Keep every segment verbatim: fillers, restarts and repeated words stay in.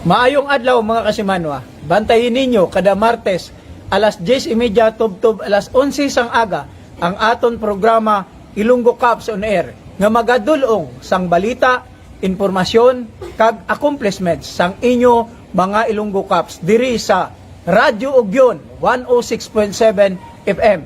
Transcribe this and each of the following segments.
Maayong adlaw, mga kasimanwa. Bantayi ninyo kada Martes alas diyes y media tubtob alas onse sang aga ang aton programa Ilonggo Cops on Air, nga magadul-ong sang balita, impormasyon, kag accomplishments sang inyo mga Ilonggo Cops diri sa Radyo Ugyon one oh six point seven F M.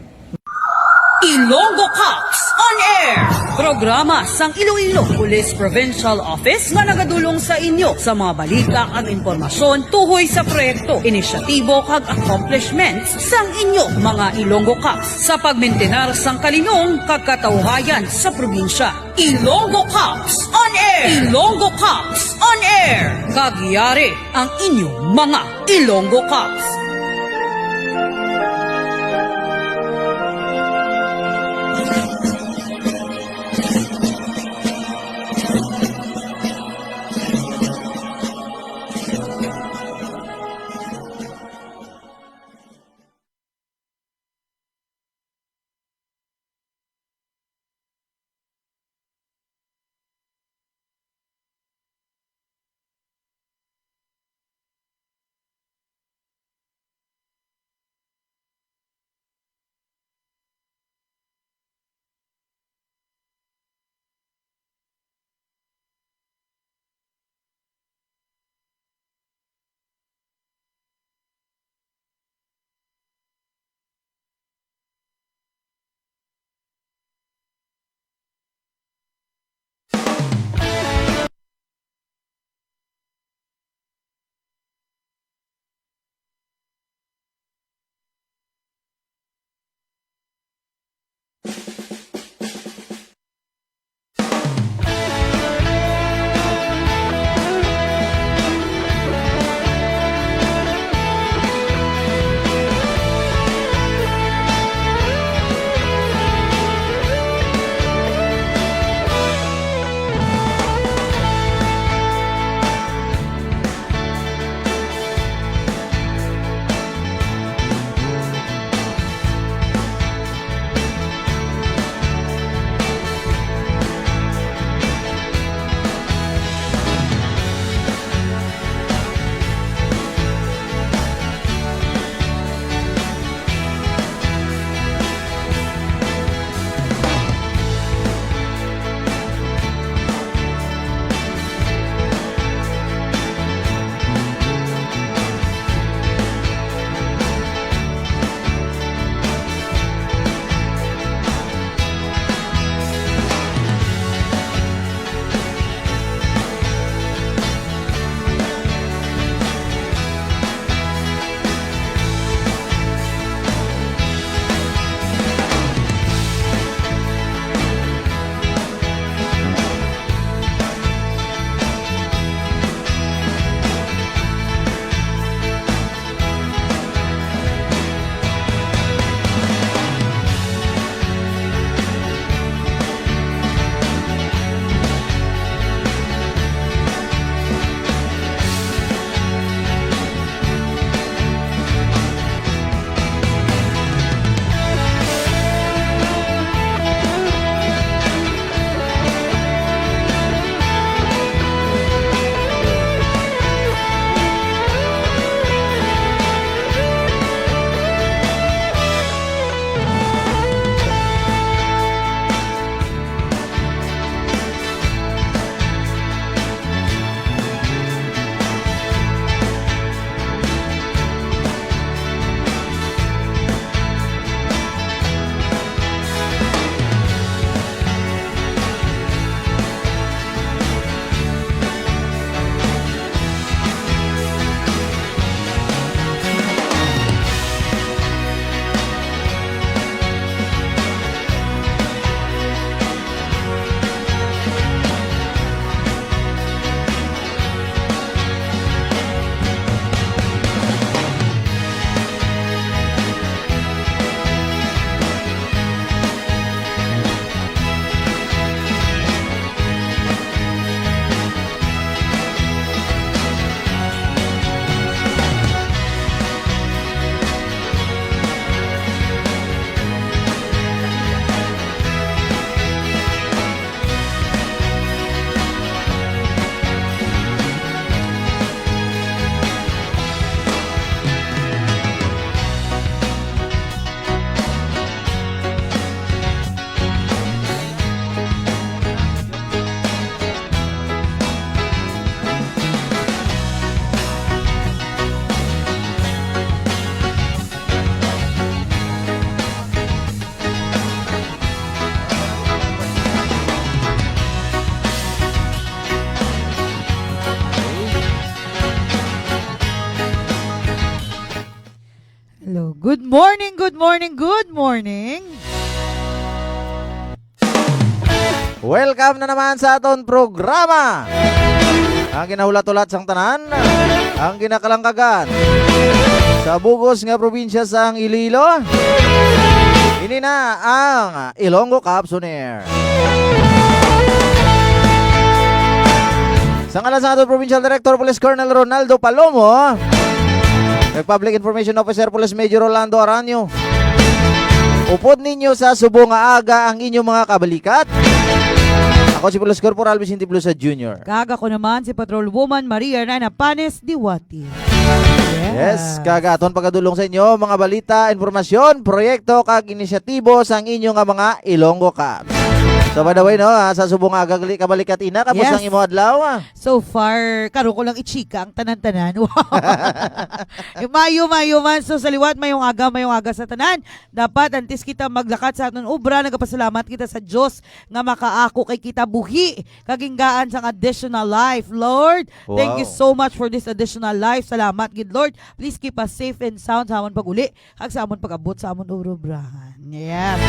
Ilonggo Cops on Air. Programa sang Iloilo Police Provincial Office nga nagadulong sa inyo sa mga balita kag impormasyon tuhoy sa proyekto, inisyatibo kag accomplishments sang inyo mga Ilonggo Cops sa pagmintinar sang kalinong kag katawhayan sa probinsya. Ilonggo Cops on Air. Ilonggo Cops on Air. Kag yari ang inyo mga Ilonggo Cops. Good morning, good morning, good morning. Welcome na naman sa aton programa. Ang ginahulat-hulat sang tanan, ang ginakalangkagan sa bugos nga probinsya sang Iloilo. Ini na ang Ilonggo Caps on Air. Sa ngalan sa aton Provincial Director, Police Colonel Ronaldo Palomo, kag Public Information Officer, Police Major Rolando Aranio, upod ninyo sa subong nga aga ang inyong mga kabalikat. Ako si Police Corporal Vicente Blusa Junior. Kag ako naman si Patrol Woman Maria Rana Panes Diwati. Yes, kag aton pagadulong sa inyo mga balita, impormasyon, proyekto kag inisyatibo sang inyo nga mga Ilonggo Caps. So by the way, no, ah, sa subong nga aga gali kabalikat ina, kamusta Yes. ang imo adlaw? Ah? So far, karon ko lang i-chika ang tanan-tanan. Wow. Mayo, mayo man. So sa liwat, mayong aga, mayong aga sa tanan. Dapat antes kita maglakat sa aton obra, nagapasalamat kita sa Dios nga makaako kay kita buhi kag gingaan sang additional life. Lord, thank you Wow. so much for this additional life. Salamat gid, Lord. Please keep us safe and sound sa amon pag-uli kag sa amon pag-abot sa amon urubrahan. Yes.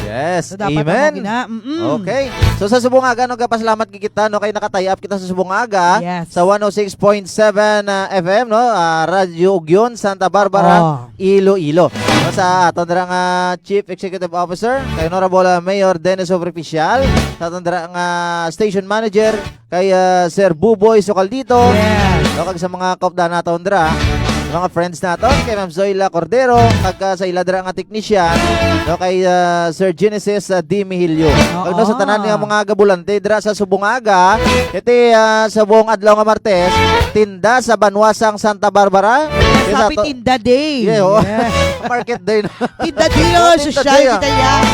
Yes. So, dapat Amen. amo gina-, mm-mm. Okay. So sa subong nga aga, no, gapasalamat gid kita, no, kay naka-tie up kita sa subong nga aga Yes. sa one oh six point seven, ah, F M, no, ah, Radyo Ugyon, Santa Barbara, Oh. Iloilo. No, sa aton dira nga Chief Executive Officer, kay Honorable, ah, Mayor Dennis Obrepicial, sa aton dira nga Station Manager, kay, ah, Sir Buboy Socaldito, Yes. no, kag sa mga kaupdanan naton dira, mga friends naton, kay Ma'am Zoila Cordero, kag, ah, sa ila dira nga technician, no, kay, ah, Sir Genesis, ah, D. Mihilio. Oo. Kag, no, sa tanan nga mga gabulante dira sa subong nga aga, iti, ah, sa buong adlaw nga Martes, tinda sa Banwasang Santa Barbara. Yes, Kay sa happy to- Tinda Day. Yeah, oh. Yes. Market day, no? Tinda Day lang Oh, ang Tinda social, Day, ah. kita yan.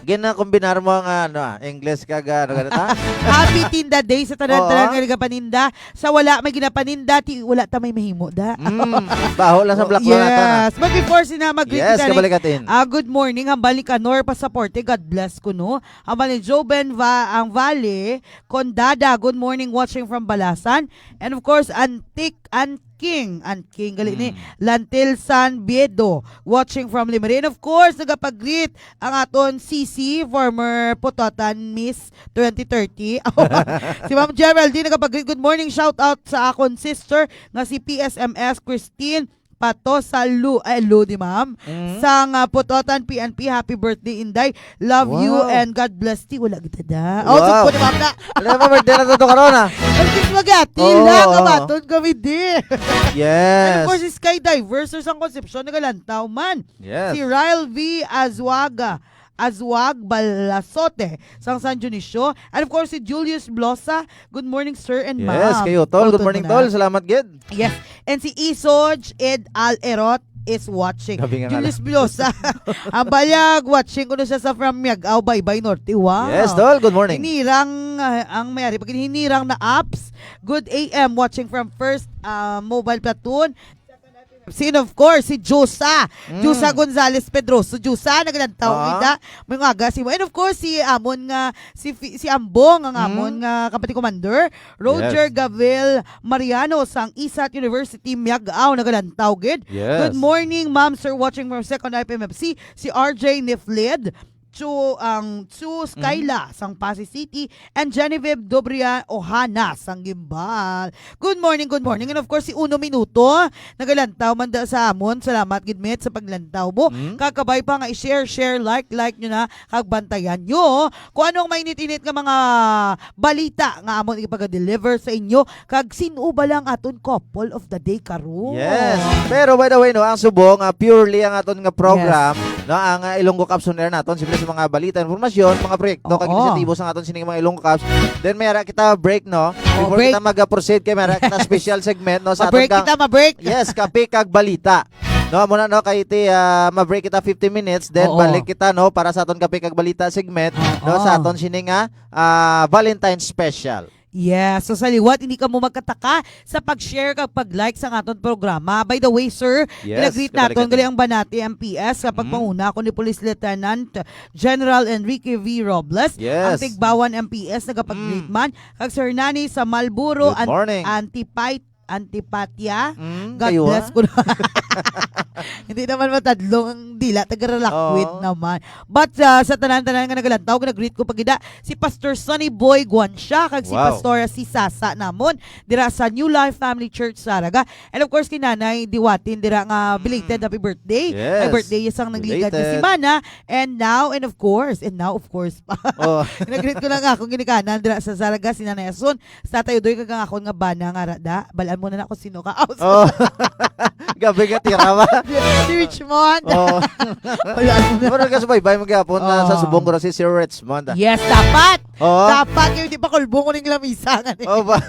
Ginakombinar mo ang, ano, ah, English kag, ah, ano ganito, ha? Happy Tinda Day sa tanan-tanan Oo. nga nagapaninda. Sa wala may ginapaninda, ti wala ta may mahimo, da. Mm, baho lang sa black yes. Yes. But before sina mag-greet Yes, kita ni, kabalikat in. Ah, good morning, hambal ni Kanor Pasaporte. God bless ko, no? Hambal ni Joben Va-, ang Vale, Condada, good morning, watching from Balasan. And of course, Antique, An King, An King, gali ni Mm. Lantil San Biedo, watching from Lemery. And of course, nagapag-greet ang aton C C, former Pototan Miss twenty thirty. Si Ma'am Geraldine nagapag-greet. Good morning, shout out sa akon sister nga si P S M S Christine Pato sa Lu, eh, Lu, di ma'am? Mm. Sang, ah, Pototan P N P, happy birthday, Inday. Love you Wow. and God bless thee. Wala kita da. Oh, Wow. sugpo ni ma'am na. Alam mo, birthday na to karon, ah. Ang kismagati Oo, lang, oo. Abaton kami di. Yes. And of course, si Skydiver, Sir Sang Concepcion, nagalantaw man. Yes. Si Ryle V. Azuaga, Azuag Balasote, sang San Dionisio. And of course, si Julius Blosa. Good morning, sir and Yes, ma'am. kayo, tol. Good Utod morning, mo na. tol. Salamat, gid. Yes. And si Isoj Ed Al Erot is watching. Gabi nga nga Julius lang. Blosa. Ang bayag, watching ko na siya sa from Miag-ao, Baybay Norte. Wow. Yes, tol. Good morning. Hinirang, ah, ang mayari. Pag hinirang na apps, good A M, watching from First, ah, Mobile Platoon. And of course, si Jusa. Mm. Jusa Gonzalez Pedroso. Jusa, naglantaw Ah. kita. May mga aga si mo. And of course, si Amon nga, si Fi-, si Ambong, ang Amon Mm. nga company commander. Roger Yes. Gavel Mariano sang Isat University, Miag-ao, nagalantaw gid. Yes. Good morning, ma'am, sir, watching from Second F M F C. Si R J Niflid. Chu, ang Chu Skyla Mm. sang Passi City, and Genevieve Dobrian Ohana sang Guimbal. Good morning, good morning. And of course, si Uno Minuto, nagalantaw man da sa amon. Salamat gid, Met, sa paglantaw mo. Mm. Kakabay pa nga i-share, share, like, like nyo na, kag bantayan nyo kung ano ang mainit-init nga mga balita nga amon ipag-deliver sa inyo, kag sin-o ba lang aton couple of the day karon. Yes. Pero by the way, no, ang subong, ah, purely ang aton nga program, Yes. no, ang, ah, Ilonggo Caps on Air naton, simple sa mga balita, informasyon, mga proyekto, kag Oo. inisyatibo sa aton sining mga Ilonggo Caps. Then may ara kita break, no? Oo, Before break. kita mag-proceed, kay may ara kita special segment, no, sa aton Ma-break kang kita, ma-break. Yes, kape kag balita. No, muna, no, kay ti, ah, ma-break kita fifteen minutes, then Oo. balik kita, no, para sa aton kape kag balita segment, no, Oo. sa aton sining nga, ah, Valentine special. Yes. So, sa liwat, hindi ka mo magkataka sa pag-share kag pag-like sa aton programa. By the way, sir, Yes, gina-greet naton kabalikan gali din. ang Banati M P S sa Mm. pagpanguna ko ni Police Lieutenant General Enrique V. Robles, Yes. ang Tigbawan M P S, nagapag-greet Mm. man, kag Sir Nani sa Malburo, Good An-, morning. Antipite, Antipatia. Mm, God kayo, bless ha? Ko na. Hindi naman matadlong ang dila, taga Ralakwit Oo. Naman. But, ah, sa tanan-tanan nga nagalantaw, nga nag-greet ko pa gid, si Pastor Sonny Boy Guancia, kag si Wow. Pastora si Sasa namon, dira sa New Life Family Church, Saraga. And of course, kay Nanay Diwatin, dira nga belated Mm. happy birthday. Yes. Ay birthday, isang nagligad nga Belated. Semana. And now, and of course, and now, of course, pa. Oh. Nag-greet ko lang akong ginikanan dira sa Saraga, si Nanay Asun, sa Tatay Udoy, kag ang akon nga bana nga Rada. Balaan mo na na kung sino ka. Oh. Gabi ka, tira ba? Si Richmond. Oh. Balaan mo na. Pero ka subaybay, magyapon na sa Ah. Subong, Rosie, si Richmond, ah. Yes, dapat. Oh. Dapat kayo, di pa kulbong ko ning lamisa nga ni. Oh, ba?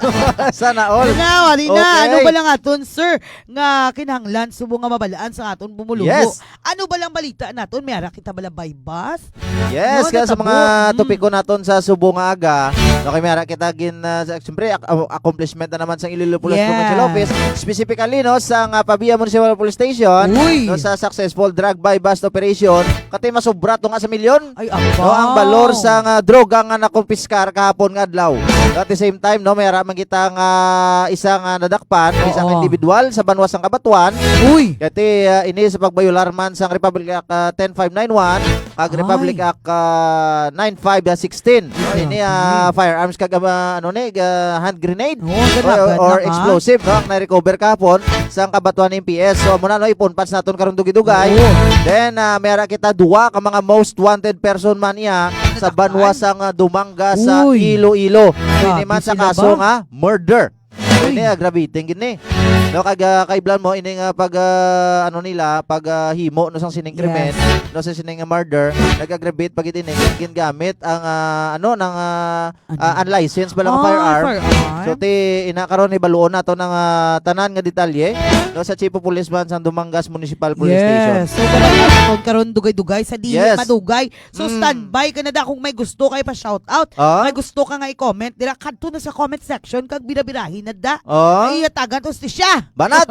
Sana all. Halina, halina. Okay. Ano ba lang aton, sir, nga kinahanglan subong nga mabalaan sa aton bumulubo? Yes. Ano ba lang balita naton? May ara kita bala baybas? Yes, Yun, kaya sa natabo. mga Mm. topiko naton sa Subo nga aga, no, kay may ara kita gin, ah, sa, siyempre, ak-, ah, accomplishment na naman sa Iloilo Police Provincial Yes. Office, specifically, no, sa nga Pavia Municipal Police Station, Uy. no, sa successful drug buy-bust operation, kati masubra to nga sa milyon, Ay, aba. no, ang balor sa nga droga nga nakumpiskar kahapon nga adlaw. At the same time, no, may ara man kita nga isa nga nadakpan, isa nga Oo. individual sa banwa sang Cabatuan. Uy. Kati, ah, ini sa pagbayular man sang Republic Act, ah, ten five nine one, ag Ay. Republic Act, ah, nine five sixteen. Ay, Ini, grabe. ah, firearms kag, ah, ano ni, ah, hand grenade Oo, or, ganagan or na ka. explosive, no? Ang na-recover kahapon sang Cabatuan M P S. So, muna, no, ipunpats naton karon dugay-dugay. Oo. Then, ah, may ara kita duwa ka mga most wanted person man niya sa Nagkakaay. banwa sang, ah, Dumangas sa Uy. Iloilo. Grabe Ini man sa sila kaso ba? nga murder. Uy. Ini, ah, grabiting gini. No, kag, ah, kaiblan mo, ini nga pag, ah, ano nila, pag, ah, himo, no, sang sining krimen, Yes. no, sa sining nga murder, nag-aggravate pa gid ini, gingamit ang, ah, ano, ng, ah, Ano? ah, unlicensed ba lang Ah, firearm? firearm. So, ti, ina karon, hibaluon nato ng, ah, tanan nga detalye, no, sa Chief of Police man sang Dumangas Municipal Police Station. Yes. So, karon, karon, karon, dugay-dugay, sa dili Yes. madugay. So, Mm. standby ka na da kung may gusto kay pa-shoutout. Ah? May gusto ka nga i-comment, dira kadto na sa comment section kag birabirahin na da. Ah? Ay, iyatagan to si siya. Banat!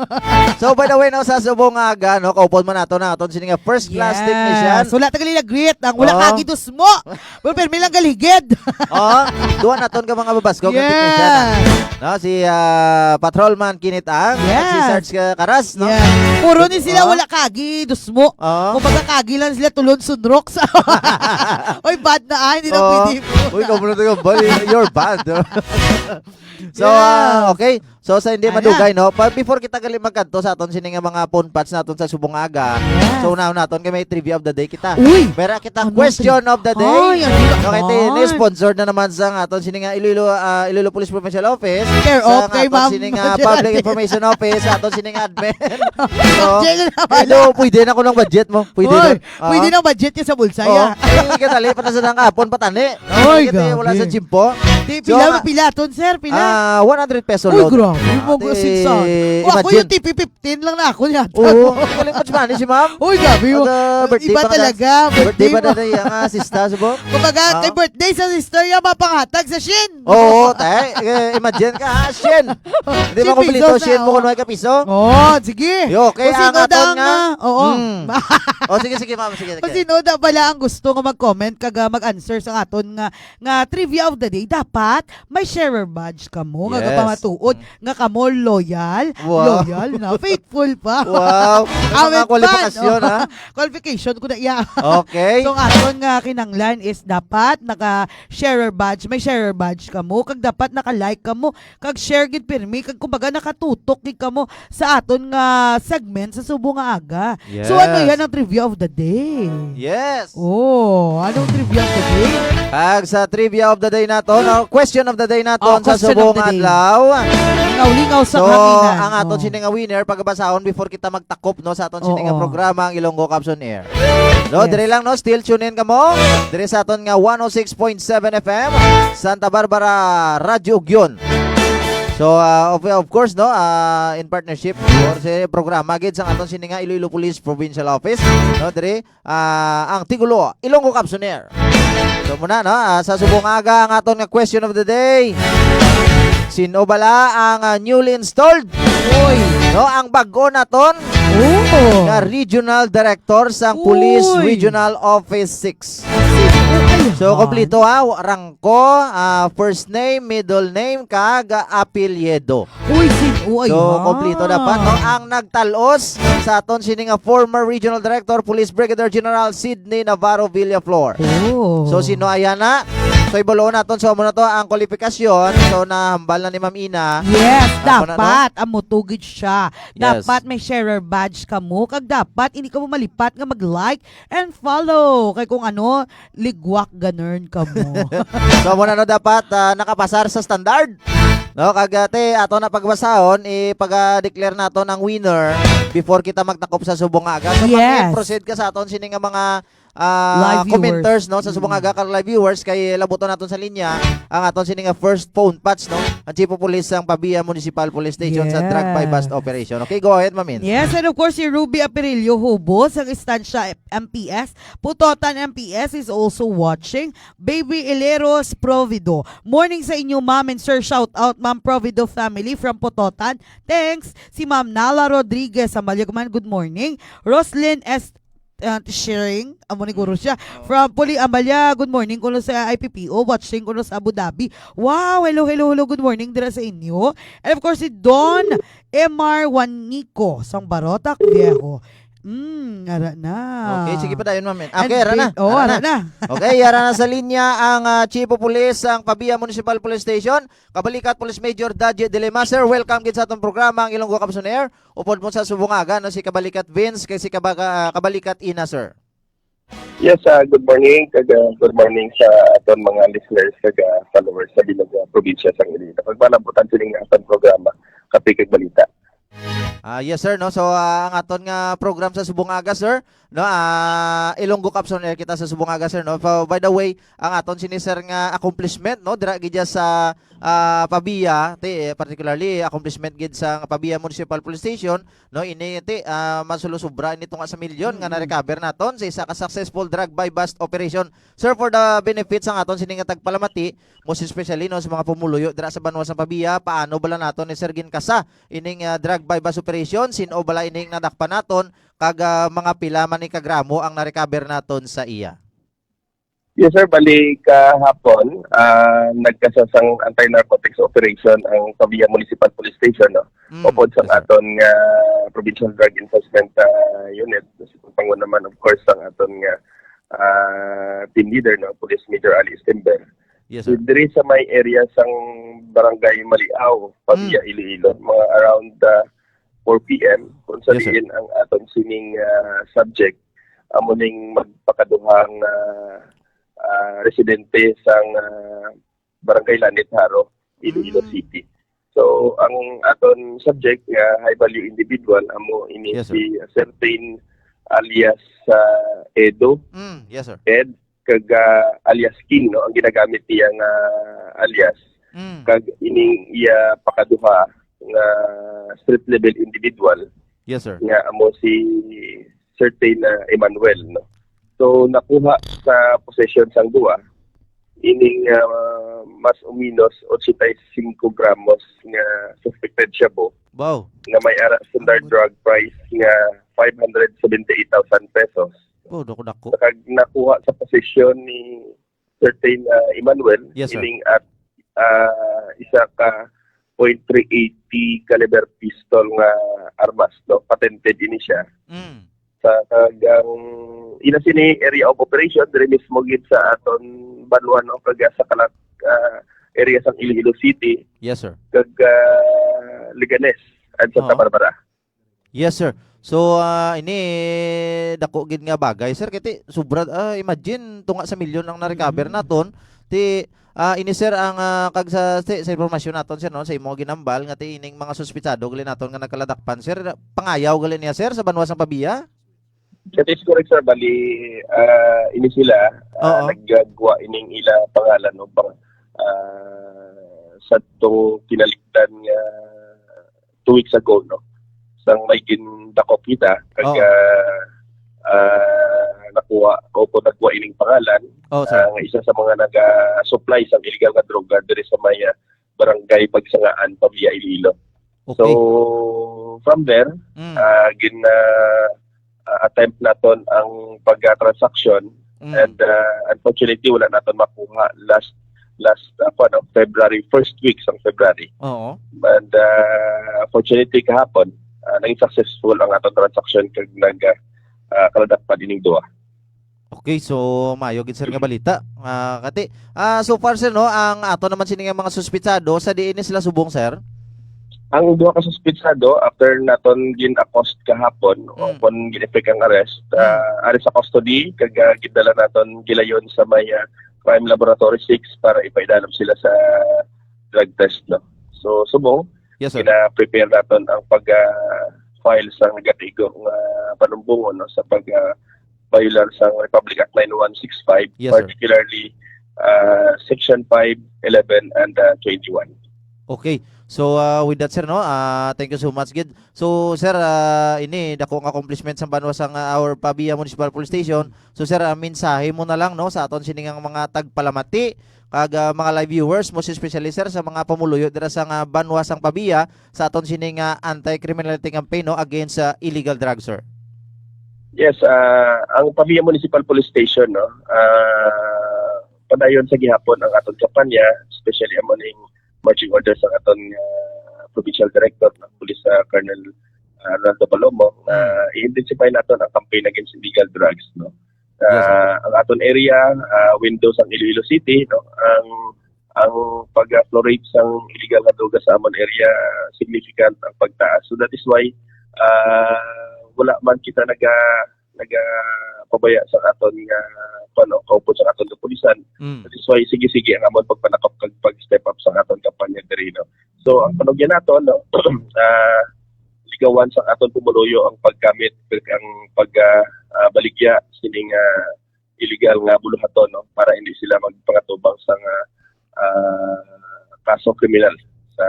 So, by the way, no, sa subong nga aga, no, kaupod man nato na aton sini nga first class Yes. technician. Wala tagali na greet. Ang wala Oh. kagi dusmo. Pero permi lang galigid. Oh, duha naton ka mga babaskog nga Yes. technician, ah. No, si, ah, Patrolman Kinitang, Yes. si Sarge Ka-, Karas, no? Yes. Puro ni sila Oh. wala kagi dusmo. Oh. Kumbaga kagi lang sila tulon sunrok sa Oy, bad na, ah, hindi na Oh. pwede. Uy, ikaw muna tayo, boy. You're bad. So, Yes. ah, okay. So, sa hindi Ana. madugay, no? Pa, before kita gali magkadto sa aton sini nga mga phone pats naton sa subong aga. Yes. So, unahon naton kay may trivia of the day kita. Uy! May ara kita Ano question tri-, of the day. Ay, ano Okay, naman? ini sponsored na naman sa aton sini nga Iloilo, ah, Iloilo Police Provincial Office. Care Sa of kay aton Ma'am sini nga Budget. Public Information Office, sa aton sini nga admin. So, Budget na naman. hello, pwede na ko ng budget mo. Pwede Uy, na. Ah. pwede ng budget niya sa bulsa, Oh, ya. eh, kadali pa na sa nang apon, patani. Oy, Kasi wala grabe. sa tsimpo. Di, So, pila, ah, pila ton, sir, pila? ah, one hundred peso Uy, load. grabe, Ah, mo di, sinsan. O, ako imagine. yung T P fifteen lang na ako niya. Oo, galing pa si Manny, si ma'am. Uy, grabe, Pag, oh. ah, birthday Iba pa na talaga, birthday birthday pa mo. na niya, ang, ah, sista, subong. Kumbaga, Ah. kay birthday sa sister niya, mapanghatag sa Shin. Oo, te. Eh, imagine ka, ha, Shin. Hindi Shin mo kompleto, pesos na, Shin mo oh. kung may kapiso. Oh, sige. Yo, okay, Kung ang sino aton daw nga. nga, oo. Mm. Oh, sige, sige, ma'am. Sige, sige. Kung sino daw pala ang gusto nga mag-comment kag, ah, mag-answer sa aton nga, nga trivia of the day, dapat may sharer badge kamo nga Yes. gapamatuod Mm. nga kamo loyal, Wow. loyal na, faithful pa. Wow. Ano Awit nga kwalifikasyon, pa, no? ha? Qualification ko na iya. Okay. So, ang aton nga kinanglan is dapat naka sharer badge, may sharer badge kamo, kag dapat naka-like kamo, kag share gid pirmi, kag kumbaga nakatutok gid kamo sa aton nga segment sa Subo nga Aga. So, ano Yes. yan ang trivia of the day? Yes. Oh, anong trivia of the day? Ag sa trivia of the day naton, no, question of the day naton Oh, sa question of Subo the nga day. adlaw. Lingaw-lingaw sa So, kahanginan. ang aton Oh. sini nga winner, pagabasahon before kita magtakop, no, sa aton sini nga Oo. programa, ang Ilonggo Caps on Air. No, Yes. dire lang, no, still tune in kamo. Dire sa aton nga one oh six point seven F M, Santa Barbara, Radyo Ugyon. So, ah, of, of course, no, ah, in partnership or sa programa gid sa aton sini nga Iloilo Police Provincial Office, no, dire, ah, ang titulo, Ilonggo Caps on Air. So, muna, no, ah, sa Subo nga Aga, ang aton nga question of the day. Sino bala ang, ah, newly installed? Uy. No, ang bag-o naton Oh. nga regional director sa Police Uy. Regional Office six. Sino? Ay, So, kompleto ha, rangko, ah, first name, middle name, kag, ah, apelyido. Uy, sin-, uy, So, ha. kompleto dapat, no? Ang nagtalos sa aton sini nga former Regional Director, Police Brigadier General Sydney Navarro Villaflor. Oh. So, sino aya na? So, ibuloon naton. So, amo na to ang kwalifikasyon. So, nahambal na ni Ma'am Ina. Yes, Amo na, no? dapat amo to gid siya. Yes. Dapat may sharer badge kamo, kag dapat hindi kamo malipat nga mag-like and follow. Kay kung ano, ligwak ganern kamo. So, amo na, no, dapat, ah, nakapasar sa standard. No, kag, ah, te, ato na pagbasahon, ipag-declare nato ang winner before kita magtakop sa subong nga aga. So, Yes. maki-proceed ka sa aton sini nga mga, ah, Live viewers. commenters, no, sa subong nga Mm. aga, kag live viewers, kay labuton naton sa linya ang aton sini nga first phone patch, no, ang Chief of Police sang Pavia Municipal Police Station sa drug buy-bust Yes. operation. Okay, go ahead, Ma'am Ins. Yes, and of course, si Ruby Aperillo Hubos, ang Estancia M P S, Putotan M P S is also watching. Baby Ileros Provido. Morning sa inyo, ma'am and sir. Shout out, Ma'am Provido family from Pototan. Thanks. Si Ma'am Nala Rodriguez, Amalia Guman, good morning. Roslyn S. uh, Sharing, amo ni guro siya. Oo. From Puli Amalia, good morning kuno sa I P P O, watching kuno sa Abu Dhabi. Wow, hello, hello, hello, good morning dira sa inyo. And of course, si Don Emar Juanico, sang Barotac Viejo. Mm, ara na. Okay, sige pa dayon, ma'am. And Okay, ara na. big-, oh, Ara ara na. na. Okay, ara na sa linya ang, ah, Chief of Police sang Pavia Municipal Police Station, Kabalikat Police Major Daji Dilema. Sir, welcome gid sa atong programa, ang Ilonggo Caps on Air. Upod mo sa subong nga aga, no, si Kabalikat Vince, kay si Kabaga-, ah, Kabalikat Ina, sir. Yes, ah, good morning, kag, ah, good morning sa aton mga listeners kag, ah, followers sa bilog nga probinsya sang Iloilo. Kag malabutan sini nga aton programa, Kape kag Balita. Ah, yes, sir, no? So, ah, ang aton nga program sa subong nga aga, sir, no? Ah, Ilonggo Caps on Air kita sa subong nga aga, sir, no? So, by the way, ang aton sini, sir, nga accomplishment, no? Dira gid sa, ah, Pavia, ti, particularly accomplishment gid sa Pavia Municipal Police Station, no? Ini, ti, ah, masulo sobra ini tunga sa milyon nga Mm. na-recover naton sa isa ka successful drug buy-bust operation. Sir, for the benefits sang aton sini nga tagpalamati, most especially, no, sa mga pumuluyo dira sa banwa sa Pavia, paano bala naton ni Sir ginkasa ining, ah, drug buy-bust operation? Sin-o bala ining nadakpan naton? Kag, ah, mga pila man ni ka gramo ang na-recover naton sa iya? Yes, sir. Bali, kahapon, ah, nagkasa sang anti-narcotics operation ang Pavia Municipal Police Station, no? Mm, Upod sa yes, sir. aton nga Provincial Drug Enforcement, ah, Unit, si Panguna man, of course, ang aton nga, ah, team leader, no? Police Major Ali Stember. Yes, sir. Diri sa may area sang Barangay Maliaw, Pavia, Mm. Iloilo, mga around, ah, four P M, kung sa Yes, sir. diin ang aton sining, ah, subject, amo ning magpakaduhang, ah, ah, residente sang, ah, Barangay Lanit Jaro, Iloilo Mm. City. So, ang aton subject nga high value individual amo ini Yes, sir. si certain alias, ah, Edo, Mm, yes, sir. Ed, kag, ah, alias King, no, ang ginagamit niya nga alias. Mm. Kag ining iya pakaduha nga street level individual Yes, sir. nga amo si certain, ah, Emmanuel, no. So, nakuha sa possession sang duha ining, ah, mas o menos ochenta y cinco gramos nga suspected shabu Wow. nga may ara standard Ang drug price nga five hundred seventy-eight thousand pesos. Oh, dako-dako. Nakag-, nakuha sa possession ni certain, ah, Emmanuel, Yes, sir. ining at, ah, isa ka point three eighty caliber pistol nga armas, no? Patented ini siya. Mm. Sa kag ang ila sini area of operation diri mismo gid sa aton banwa, no? Kag sa Calat, ah, area sang Iloilo City, Yes, sir. kag, ah, Leganes and Santa Oo. Barbara. Yes, sir. So, ah, ini dako gid nga bagay, sir, kay ti, sobra, ah, imagine, tunga sa milyon ang na-recover Mm. naton. Ti, ah, ini, sir, ang, ah, kag sa, sa, sa impormasyon naton, sir, no, sa imo ginambal nga ti ining mga suspitsado gali naton nga nagkaladakpan, sir, pangayaw gali niya, sir, sa banwa sang Pavia? That is correct, sir. Bali, ah, ini sila, ah, Oo. nagagwa ining ila pangalan o pang-, ah, sa to kinalikdan nga two weeks ago, no? Sang may gindakop kita, kag, Oo. ah, ah, nakuha o kung nagwa ining pangalan, Oh, sir. ah, nga isa sa mga naga-supply sang illegal nga droga diri sa may, ah, barangay Pagsangaan, Pavia, Iloilo. Okay. So, from there, Mm. ah, gin, ah, ah, attempt naton ang pagka-transaction Mm. And, uh, unfortunately, wala naton makuha last, last, uh, kuwan, no, February, first week sang February. Oo. And, uh, fortunately, kahapon, uh, naging successful ang aton transaction kag nag, uh, uh, kaladakpan ining duha. Okay, so maayo gid, sir, nga balita. Ah, kati, ah, so far, sir, no, ang ato naman sini nga mga suspitsado, sa diin ni sila subong, sir? Ang duha ka suspitsado, after naton gin-accost kahapon, o Mm. kon gin-effect ang arrest, Mm. ah, ari sa custody, kag, ah, gidala naton gilayon sa may, ah, Crime Laboratory six para ipaidalom sila sa drug test, no? So, subong, Yes, sir. gina-prepare naton ang pag, ah, file sa negatigo nga panumbongon, no, sa pag, ah, violar sa Republic Act nine one six five, Yes, sir. particularly, ah, Section five, eleven, and, ah, twenty-one. Okay. So, ah, with that, sir, no, ah, thank you so much gid. So, sir, ah, ini dako nga accomplishment sa banwa sang, ah, our Pavia Municipal Police Station. So, sir, ah, mensahe mo na lang, no, sa aton sini nga mga tagpalamati kag, ah, mga live viewers, most especially, sir, sa mga pumuluyo dira sa nga banwa sang Pavia, sa aton sini nga anti-criminality campaign, no, against sa illegal drugs, sir. Yes, ah, ang Pavia Municipal Police Station, no, ah, padayon sa gihapon ang aton kampanya, especially amo ning marching orders sa aton, ah, provincial director, no, Police, ah, Colonel, ah, Ronaldo Palomo, na Mm. i-intensify naton ang campaign against illegal drugs, no. Yes, sir. Ah, ang aton area, ah, window sang Iloilo City, no, ang, ang pag-flourish sang illegal nga droga sa amon area, significant ang pagtaas. So that is why, ah, wala man kita naga-, nagapabaya sa aton nga, ano, kaupod sa aton kapulisan. Mm. That is why sige-sige ang amon pagpanakop kag pag-step up sa aton kampanya diri, no. So, ang panugyan naton, no, ah, ligawan sa aton pumuluyo ang paggamit, ang pag, ah, ah, baligya sining, ah, illegal nga buluhaton, no, para hindi sila magpangatubang sa nga, ah, kaso kriminal sa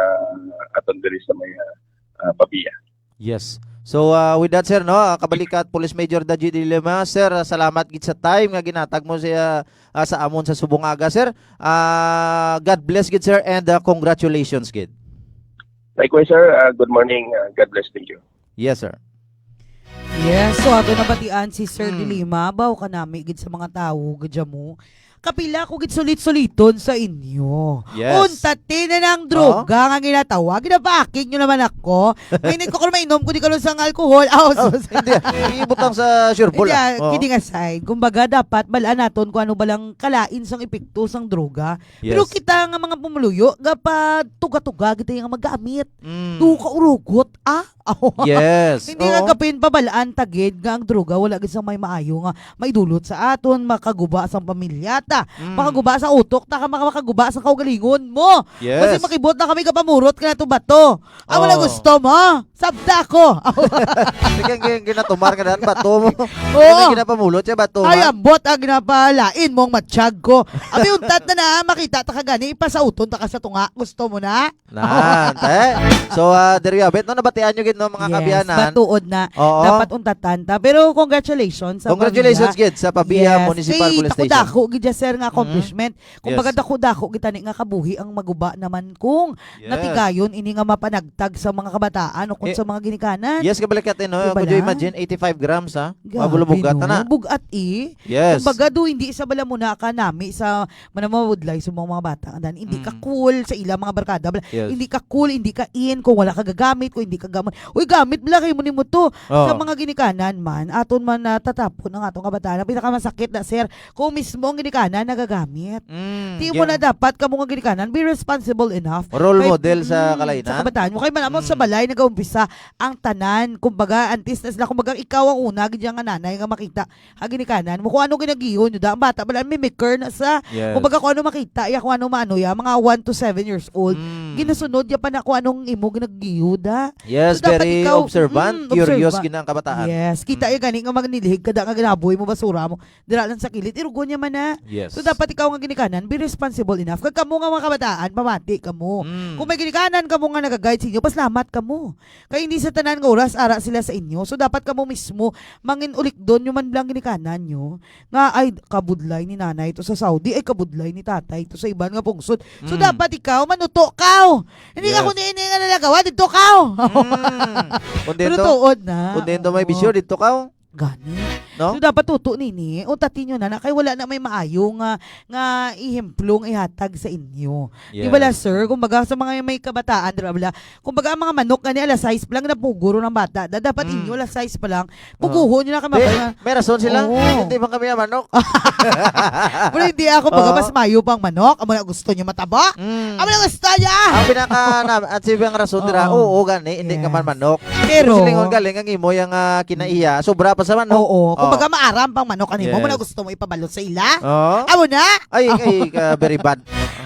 aton diri sa may, ah, ah, Pavia. Yes. So, ah, with that, sir, no, ah, kabalikat, Police Major Daji de Lima, sir, ah, salamat gid sa time nga ginatag mo sa, ah, sa amon sa subong aga, sir. Ah, God bless gid, sir, and, ah, congratulations gid. Likewise, sir. Ah, good morning. Ah, God bless. Thank you. Yes, sir. Yes, so ato nabatian si Sir Mm. Dilima, baw kanami gid sa mga tawo gid mo. Kapila ko gid sulit-suliton sa inyo. Yes. Unta ti na nang Oo. droga nga ginatawa, ginapakig nyo naman ako. Mainit ko kung mainom ko di karon sang alcohol. Aw, Oh, sus. hindi. Ibutang sa sure ball, Hindi, ah. ah, Oo. kidding aside. Kumbaga, dapat balaan naton kung ano ba lang kalain sang epekto sang droga. Pero Yes. kita nga mga pumuluyo, gapatuga-tuga kita nga magamit. Mm. Duha ka urugot, ah? Yes. Hindi nga Oo. kapin pabalaan ta gid nga ang droga wala gid sang may maayo nga maidulot sa aton, makaguba sang pamilya ta, Mm. makaguba sa utok ta, ka maka-, makaguba sa kaugalingon mo. Yes. Kasi makibot na kami kapamurot ka na to bato. Ah, wala Oh. gusto mo? Sabta ko. Sige, ang gin-, ginatumar ka daan, bato mo. Oo. Ano ginapamulot siya, bato, Ay, ha? ambot ang ginapalain mong matsyag ko. Abi, untat na na, makita ta ka gani, ipasauton ta ka sa tunga. Gusto mo na? Nan, te. So, ah, there you have it, no? Nabatian nyo gid, no, mga Yes, kabiyanan? batuod na. Oo. Dapat untatan ta. Pero congratulations sa Congratulations pamilya. gid sa Pavia Yes. Municipal Kay Police Station. dako-dako gid ya, sir, nga Mm. accomplishment. Kumbaga, Yes. dako-dako gid tani nga kabuhi ang maguba naman kung Yes. natigayon ini nga mapanagtag sa mga kabataan o kung Eh, sa mga ginikanan. Yes, kabalikat, eh, no? Di ba Could you lang? imagine, eighty-five grams, ha? Grabe, Mabulubog ka, no? tana. Bugat, eh. Yes. Kumbaga, do, hindi sa bala mo na ka nami sa Manamawudlay sa mga, mga bata nga dan, hindi ka Mm. cool sa ila mga barkada. Bala, Yes. hindi ka cool, hindi ka in kung wala ka gagamit, kung hindi ka gamit. Uy, gamit bala kayo mo nimo to. Oh. Sa mga ginikanan man, aton man natatapon ang atong kabataan. Ang pinakamasakit na, sir, kung mismo ang ginikanan nagagamit. Mm, Di mo yeah. na dapat kamo nga ginikanan, be responsible enough. Role Kay, model sa mm, kalainan. sa kabataan mo. Kay man, amo sa Mm. balay nag-uumpisa ang tanan. Kumbaga, antes na sila, kumbaga, ikaw ang una, gid nga nanay nga makita. Ha, ginikanan mo kung ano ginagiyo nyo da. Ang bata pala, mimicker na sa, Yes. kumbaga, kung ano makita, ya, kung ano maano, ya, mga one to seven years old, Mm. ginasunod ya pa na kung anong imo ginagiyo da. Yes, So, dapat very ikaw, observant, mm, curious observant. gina ang kabataan. Yes, kita Mm. ya gani nga magnilhig ka da nga ginaboy mo, basura mo, dira lang sa kilid, irugon niya man na. Yes. So, dapat ikaw nga ginikanan, be responsible enough. Kag kamo nga mga kabataan, pamati kamo. Mm. Kung may ginikanan kamo nga nag-guide sa inyo, paslamat kamo. Kay hindi sa tanan nga oras ara sila sa inyo. So, dapat kamo mismo, mangin-ulikdon nyo man lang ginikanan nyo, nga, "Ay, kabudlay ni nanay to sa Saudi, ay, kabudlay ni tatay to sa iban nga pungsod." So, Mm. dapat ikaw, manuto kaw. Hindi ka Yes. kundi ini nga nalagawa, dito kaw. Mm. Kung Pero dito, tuod na. kung dito may Oo. bisyo, dito kaw. Gani. No? So, dapat tuto nini, untatin nyo na, na kay wala na may maayo nga, nga ehemplo nga ihatag sa inyo. Di ba la, Yes. sir? Kumbaga, sa mga may kabataan, di ba, bala? Kumbaga, ang mga manok gani, alas sais pa lang, napuguro ng bata. Da-, dapat Mm. inyo, alas sais pa lang, Oo. puguhon nyo na kay Di, mabaya. may rason sila. Oo. Hindi man kami ang manok. Pero hindi ako, baga, Oo. mas mayo pang manok. Amo na gusto nyo mataba? Mm. Amo na gusto niya! Ang pinaka na, at si ang rason dira, Oo. oo, gani, hindi ka man Yes. manok. Pero Pero silingon galing ang imo yang, ah, kinaiya, sobra pa sa manok. Oo, Oh. kumbaga maaram pang manok, ano mo, Yes. muna gusto mo ipabalo sa ila? Oh? Amo na? Ay, Oh. ay, ah, very bad.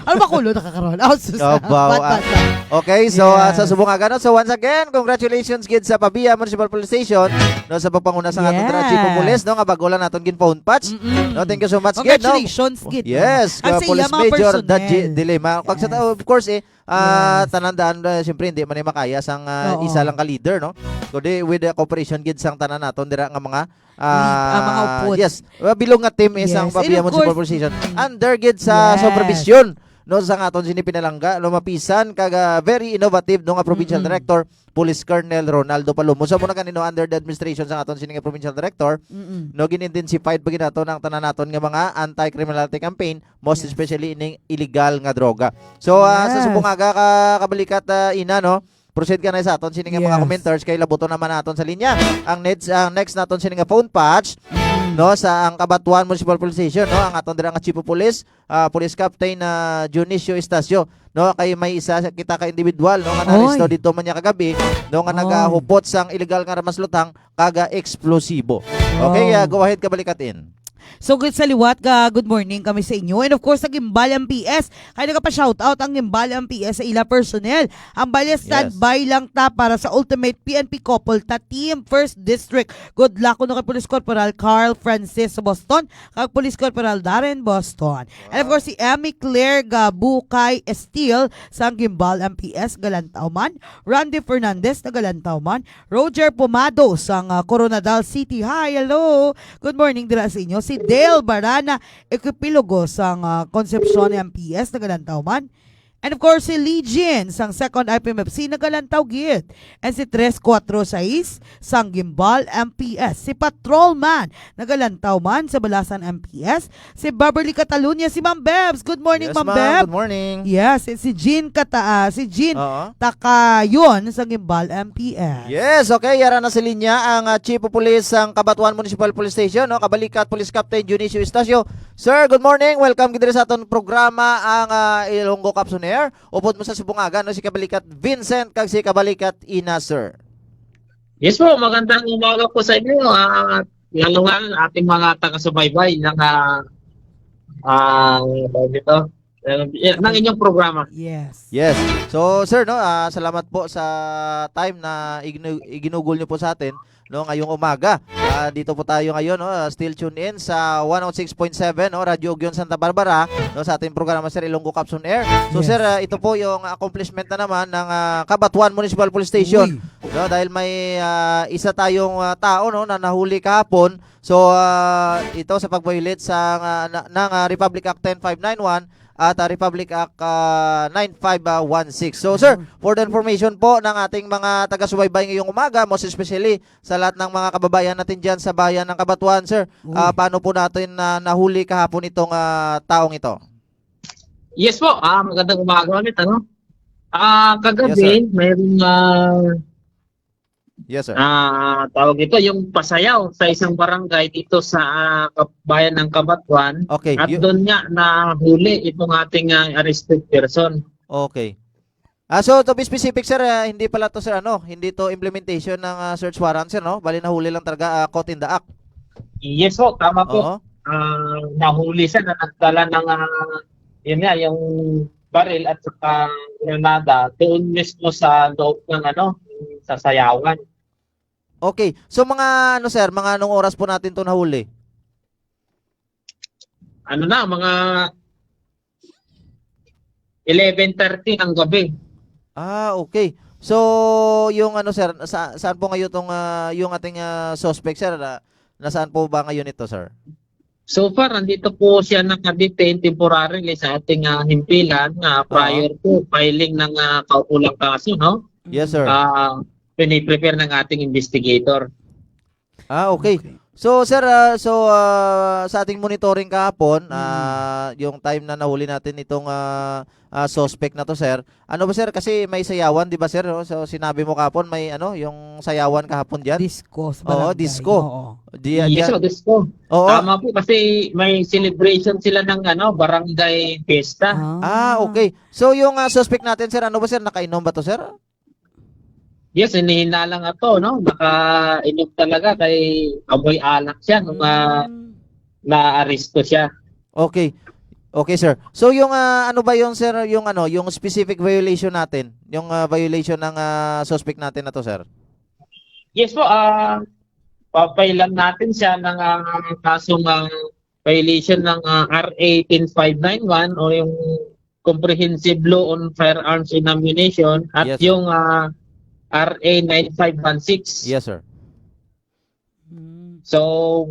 Ano ba kulo nakakaroon? Oh, sus. Abaw, Bad, ah. bad, bad. Okay, so, ah, sa Yes. Subongaga, no? So, once again, congratulations gid sa Pavia Municipal Police Station, no, sa pagpanguna sa aton dira Chief of Yes. Police, no, nga bago lang naton gin phone patch. Mm-mm. No, thank you so much gid, no? Congratulations gid, no? Yes, Ang ka sa iya Police mga Major personnel. Daji Dilema. Pag sa Yes. ta-, of course, eh, ah, Yes. tanan daan, ah, siyempre, hindi man ni makaya sang, ah, Oo. isa lang ka leader, no? Kundi with the cooperation gid sang tanan naton dira nga mga, Lead, ah, mga ah, upod. yes, ah, bilog nga team, eh, sang Yes. And Pavia of Municipal course, Corporation. mm. Under gid sa Yes. supervision, no, sang aton sini pinalangga, no, mapisan kag, ah, very innovative, no, nga provincial Mm-mm. director, Police Colonel Ronaldo Palomo. So, muna kanino under the administration sang aton sini nga provincial director, Mm-mm. no, gin-intensified pa gid nato ang tanan naton nga mga anti-criminality campaign, most Yes. especially ining illegal nga droga. So, ah, sa Yes. Subongaga ka, kabalikat, ah, Ina, no? Proceed ka na sa aton sini nga mga Yes. commenters kay labuton naman naton sa linya. Ang next, ang next naton sini nga phone patch, Mm. no, sa ang Cabatuan Municipal Police Station, no, ang aton dira nga Chief of Police, ah, Police Captain, ah, Dionisio Estacio, no, kay may isa sa kita ka individual, no, nga naaresto Oy. dito man niya kagabi, no, nga Oy. nagahupot sang illegal nga armas luthang kag, ah, eksplosibo. Okay, Wow. ah, go ahead, kabalikat in. So, good sa liwat, ga-, good morning kami sa inyo. And of course, sa Guimbal M P S, kay nagapa-shoutout ang Guimbal M P S sa ila personnel. Ang balya, Yes. standby lang ta para sa Ultimate P N P Couple ta Team First District. Good luck kuno kay Police Corporal Carl Francis Boston kag Police Corporal Darren Boston. And of Wow. course, si Emmy Claire Gabukay Steele sang Guimbal M P S, Galantaw man. Randy Fernandez, Nagalantaw man. Roger Pomado sang, ah, Koronadal City. Hi, hello. Good morning dira sa inyo. Si Dale Barana Equipilogo sang, ah, Concepcion M P S, Nagalantaw man. And of course, si Lee Jin sang Second I P M F C, Nagalantaw gid. And si Tres Cuatro Seis sang Guimbal M P S. Si Patrolman, Nagalantaw man sa Balasan M P S. Si Beverly Catalunya, si Ma'am Bebs. Good morning, Yes, Ma'am ma'am. Beb. Good morning. Yes, si, si Jean Kata-, ah, si Jean Oo. Takayon sa Guimbal M P S. Yes, okay. Yara na sa linya ang, ah, Chief of Police sang Cabatuan Municipal Police Station, no? Kabalikat, Police Captain Dionisio Estacio. Sir, good morning. Welcome gid diri sa aton programa, ang, ah, Ilonggo Caps on Air. Upod mo sa Subongaga, no? Si Kabalikat Vincent kag si Kabalikat Ina, sir. Yes po, magandang umaga po sa inyo. Ah, lalo nga ating mga taga-subaybay ng, ah, ah, tawag dito, eh, ng inyong programa. Yes. Yes. So, sir, no, ah, salamat po sa time na iginu-, iginugol niyo po sa atin, no, ngayong umaga. Ah, dito po tayo ngayon, no, ah, still tune in sa one oh six point seven, no, Radyo Ugyon Santa Barbara, no, sa ating programa, Sir, Ilonggo Caps on Air. So, Yes. sir, ah, ito po yung accomplishment na naman ng, ah, Cabatuan Municipal Police Station. Uy. No, dahil may, ah, isa tayong, ah, tao, no, na nahuli kahapon. So, ah, ito sa pag-violate sa, ah, na, ng, ah, Republic Act ten five nine one at, ah, Republic Act, ah, nine five one six. So, sir, Mm. for the information po ng ating mga taga-subaybay ngayong umaga, most especially sa lahat ng mga kababayan natin dyan sa bayan ng Cabatuan, sir, Uy. ah, paano po natin na nahuli kahapon itong, ah, taong ito? Yes po, ah, magandang umaga ulit, ano? Ah, kagabi, Yes, sir. mayroong, ah, Yes, sir. ah, tawag ito, yung pasayaw sa isang barangay dito sa, ah, kap-, bayan ng Cabatuan. Okay, At yu- doon nga nahuli itong ating, ah, arrested person. Okay. Ah, so, to be specific, sir, ah, hindi pala to, sir, ano, hindi to implementation ng, ah, search warrant, sir, no? Bali, nahuli lang talaga, ah, caught in the act. Yes po, tama po. Oo. Ah, nahuli siya na nagdala ng, ah, yun nga, yung baril at saka granada doon mismo sa loob ng, ano, sa sayawan. Okay. So, mga, ano, sir, mga anong oras po natin to nahuli? Ano na, mga eleven thirty ng gabi. Ah, okay. So, yung ano, sir, sa-, saan po ngayon tong, ah, yung ating, ah, suspect, sir? Na, nasaan po ba ngayon ito, sir? So far, nandito po siya nakadetain temporarily sa ating, ah, himpilan, ah, Oo. prior to filing ng, ah, kaukulang kaso, no? Yes, sir. Ah, piniprepare ng ating investigator. Ah, okay. Okay. So, sir, ah, so, ah, sa ating monitoring kahapon, Mm. ah, yung time na nahuli natin itong, ah, ah, suspect na 'to, sir. Ano ba, sir? Kasi may sayawan, di ba, sir? No? So, sinabi mo kahapon, may ano, yung sayawan kahapon diyan? Disco sa Oo, barangay. disco. Oo. Di-, Yes, diyan. so, disco. Oo. Tama po, kasi may celebration sila ng, ano, barangay fiesta. Ah. Ah, okay. So, yung, ah, suspect natin, sir, ano ba, sir? Nakainom ba 'to, sir? Yes, hinihinalang ato, no? Nakainom talaga kay amoy alak siya nung, ah, Mm. naaresto siya. Okay. Okay, sir. So, yung, ah, ano ba yung, sir, yung ano, yung specific violation natin? Yung, ah, violation ng, ah, suspect natin na 'to, sir? Yes po, ah, papailan natin siya ng, ah, kasong, ah, violation ng, ah, R A ten five nine one o yung Comprehensive Law on Firearms and Ammunition at Yes, sir. yung, ah, R A nine five one six. Yes, sir. Mm. So,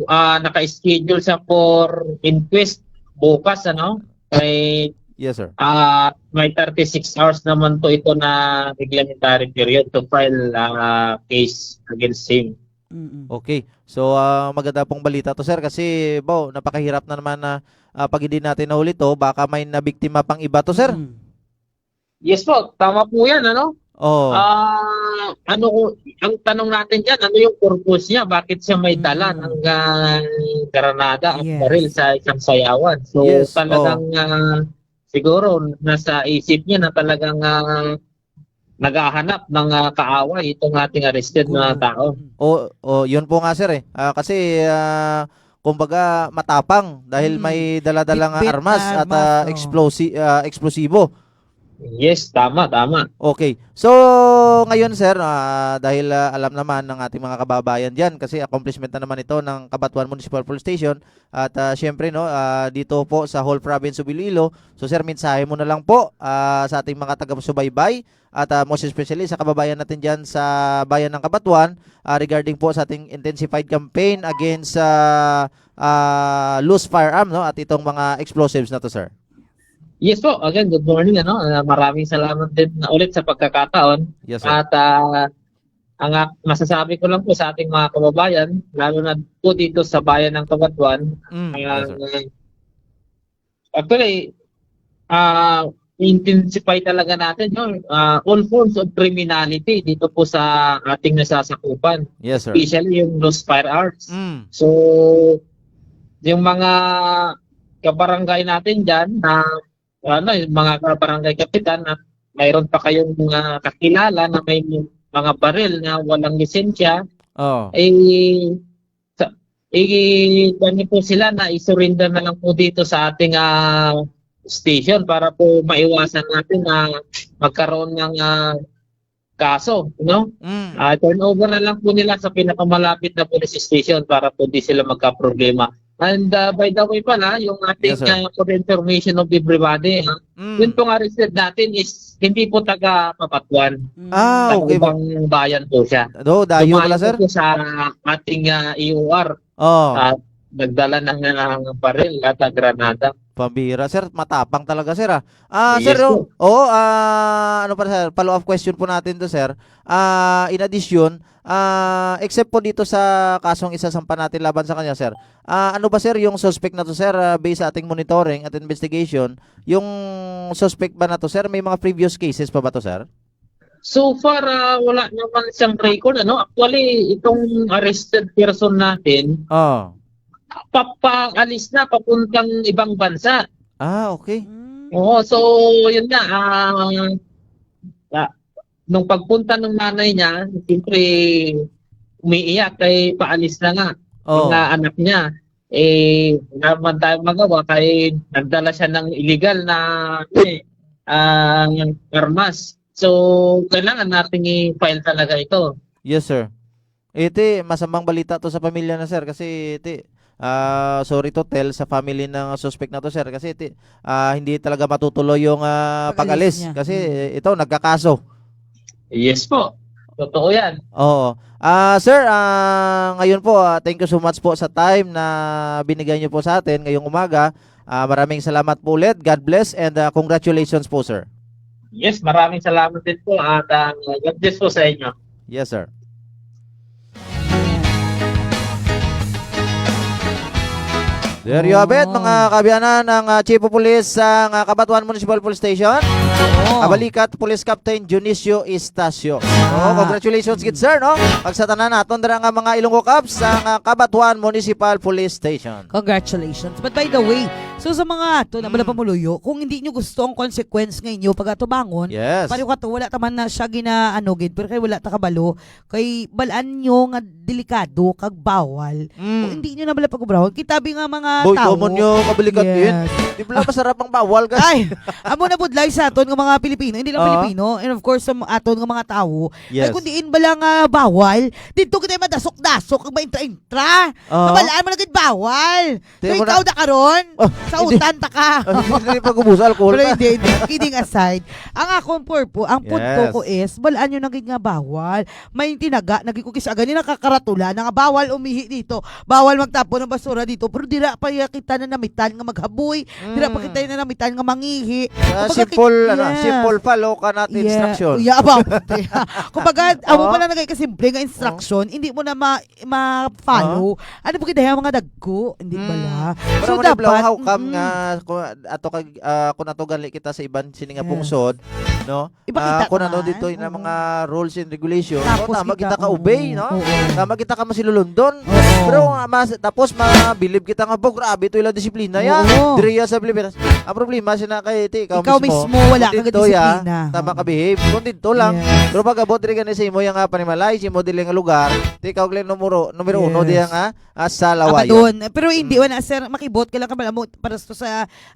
ah, naka-schedule siya for inquest bukas, ano? Kay, Yes, sir. ah, may thirty-six hours naman po ito na reglementary period to file, ah, case against him. Mm-mm. Okay. So, ah, maganda pong balita 'to, sir, kasi, bo, napakahirap na naman na, ah, 'pag hindi natin nahuli 'to, baka may nabiktima pang iba 'to, sir. Mm. Yes po, tama po 'yan, ano? Oh. Ah, ano ko, ang tanong natin diyan, ano yung purpose niya? Bakit siya may dala Mm. ng, ah, granada at Yes. baril sa isang sayawan? So, Yes, talagang, oh. ah, siguro nasa isip niya na talagang, ah, naghahanap ng, ah, kaaway itong ating arrested na Gulo. tao. Mm. O, o, yun po nga, sir, eh. Ah, kasi, ah, kumbaga, matapang dahil Mm. may dala-dala nga Bitbit armas na at, ah, armas, oh. explosi-, ah, eksplosibo. Yes, tama, tama. Okay. So, ngayon, sir, ah, dahil, ah, alam naman ng ating mga kababayan diyan, kasi accomplishment na naman ito ng Cabatuan Municipal Police Station, at, ah, siyempre, no, ah, dito po sa whole province of Iloilo. So, sir, mensahe mo na lang po, ah, sa ating mga taga-subaybay at, ah, most especially sa kababayan natin diyan sa bayan ng Cabatuan, ah, regarding po sa ating intensified campaign against sa, ah, loose firearm, no, at itong mga explosives na 'to, sir. Yes po. Again, good morning, ano. Ah, maraming salamat din na ulit sa pagkakataon. Yes, sir. At, ah, ang ak-, masasabi ko lang po sa ating mga kababayan, lalo na po dito sa bayan ng Cabatuan, Mm, ah, yes, sir. actually, ah, intensify talaga natin, no? Ah, all forms of criminality dito po sa ating nasasakupan, Yes, sir. especially yung loose firearms. Mm. So, yung mga kabarangay natin diyan na, ano, yung mga kabarangay kapitan na mayroon pa kayong mga kakilala na may mga baril na walang lisensya, Oh. eh, sa, i-, kuwan niyo po sila na i-surrender na lang po dito sa ating, ah, station para po maiwasan natin na magkaroon ng, ah, kaso, no? Mm. Ah, turn over na lang po nila sa pinakamalapit na police station para po di sila magkaproblema. And, ah, by the way pala, yung ating, Yes, sir. ah, for the information of everybody, ah, Mm. yun pong arrested natin is hindi po taga Cabatuan. Mm. Ah, Taga okay po. ibang bayan po siya. Do, dayo Dumayo pala, po sir. po sa ating, ah, E O R. Oh. Ah, nagdala ng, ah, baril at, ah, granada. Pambira, sir. Matapang talaga, sir, ah. Ah, sir, Yes oh, po. oo, ah, ano pa, sir? Follow-up question po natin to, sir. Ah, in addition, ah, except po dito sa kasong isasampa natin laban sa kanya, sir. Ah, ano ba, sir, yung suspect na to, sir? Ah, based sa ating monitoring at investigation, yung suspect ba na to, sir, may mga previous cases pa ba to, sir? So far, ah, wala naman siyang record, ano? Actually, itong arrested person natin, Oh. papaalis na papuntang ibang bansa. Ah, okay. Mm. Oo, so, yun nga, ah, ah, nung pagpunta ng nanay niya, siyempre, umiiyak kay paalis na nga Oh. mga anak niya. Eh, wala naman tayong magawa kay nagdala siya ng illegal na, eh, ah, armas. So, kailangan nating i-file talaga ito. Yes, sir. Iti, masamang balita to sa pamilya na, sir, kasi iti, ah, sorry to tell sa family ng suspect na to, sir, kasi iti, ah, hindi talaga matutuloy yung, ah, Pag-alis pag-alis niya. kasi Mm. ito, nagkakaso. Yes po. Totoo yan. Oo. Ah, sir, ah, ngayon po, ah, thank you so much po sa time na binigay niyo po sa atin ngayong umaga. Ah, maraming salamat po ulit. God bless and, ah, congratulations po, sir. Yes, maraming salamat din po at, ah, God bless po sa inyo. Yes, sir. There you have it, mga kaabyanan, ang, ah, Chief of Police sa, ah, Cabatuan Municipal Police Station. Oo. Kabalikat, Police Captain Dionisio Estacio. Oh, congratulations, good sir, no? Pag sa tanan naton dira nga mga Ilonggo Cops sa, ah, Cabatuan Municipal Police Station. Congratulations. But by the way, so sa mga ato na wala pa muluyo, kung hindi nyo gusto ang consequence nga inyo pag-atubangon, Yes. pareho ka to, wala ta man na siya gina-, ano, gid, pero kay wala ta kabalo, kay balaan nyo nga delikado kag bawal. Mm. Kung hindi nyo na bala pag-ubrahon, kita bi nga mga Boy, tao. Common nyo, kabalikat din. Yes. Di bala masarap ang bawal, guys. Ay, amo na budlay sa aton nga mga Pilipino, hindi lang Ah. Pilipino, and of course, sa aton nga mga tao, Yes. Ay, kung diin bala nga bawal, dito kita madasok-dasok ang maintra-intra. Oo. Mabalaan mo na gid bawal. Di So, mo na ikaw na karon, Oh, sa hindi. utan ta ka. Ah, hindi, hindi pag-ubos, alcohol Pero ka. hindi, hindi. Kidding aside, ang akong purpo, ang punto Yes. ko is, balaan nyo na gid nga bawal. May tinaga, naging ko kisa gani nakakaratula na nga bawal umihi dito, bawal magtapon ng basura dito, pero dira pa ya kita na namitan nga maghaboy, dira pa Mm. kita na namitan nga mangihi. Ah, Kumbaga, simple, kit-, ano, yes. simple follow ka natin Yes. instruction. Yeah, about it. Kumbaga, amo Oo. pa lang nagay kasimple nga instruction, hindi mo na ma-, ma-follow. Oo. Ano po kita yung mga dagko? Hindi Mm. bala. Pero So, mo na dapat, bala, how come mm-mm. nga, kung ato kag, ah, kung ato gali kita sa iban sini nga Yes. pungsod, no? Ipakita Ah, kung ano naman. dito yung Oo. mga rules and regulation, Tapos no? Tama kita, kita ka obey, oo, no? oo. Tama kita ka masilulundon. Oo. Pero, ah, mas, tapos mabilib kita nga, "Bo, grabe to ilang disiplina ya." Oo. Diri ya sa Pilipinas. Ang problema, sina kay, ti, ikaw Ikaw mismo, mismo, wala kung ka dito ya, disiplina. tama ka behave. Kung dito lang, Yes. pero pag abot diri gani sa imo yang, ah, panimalay, sa imo dili nga lugar, ti, ikaw gali numero, numero uno Yes. diya nga, ah, sa lawayon. Abadon. Pero hindi, Mm. wala, sir, makibot ka lang ka, alam mo, para sa, sa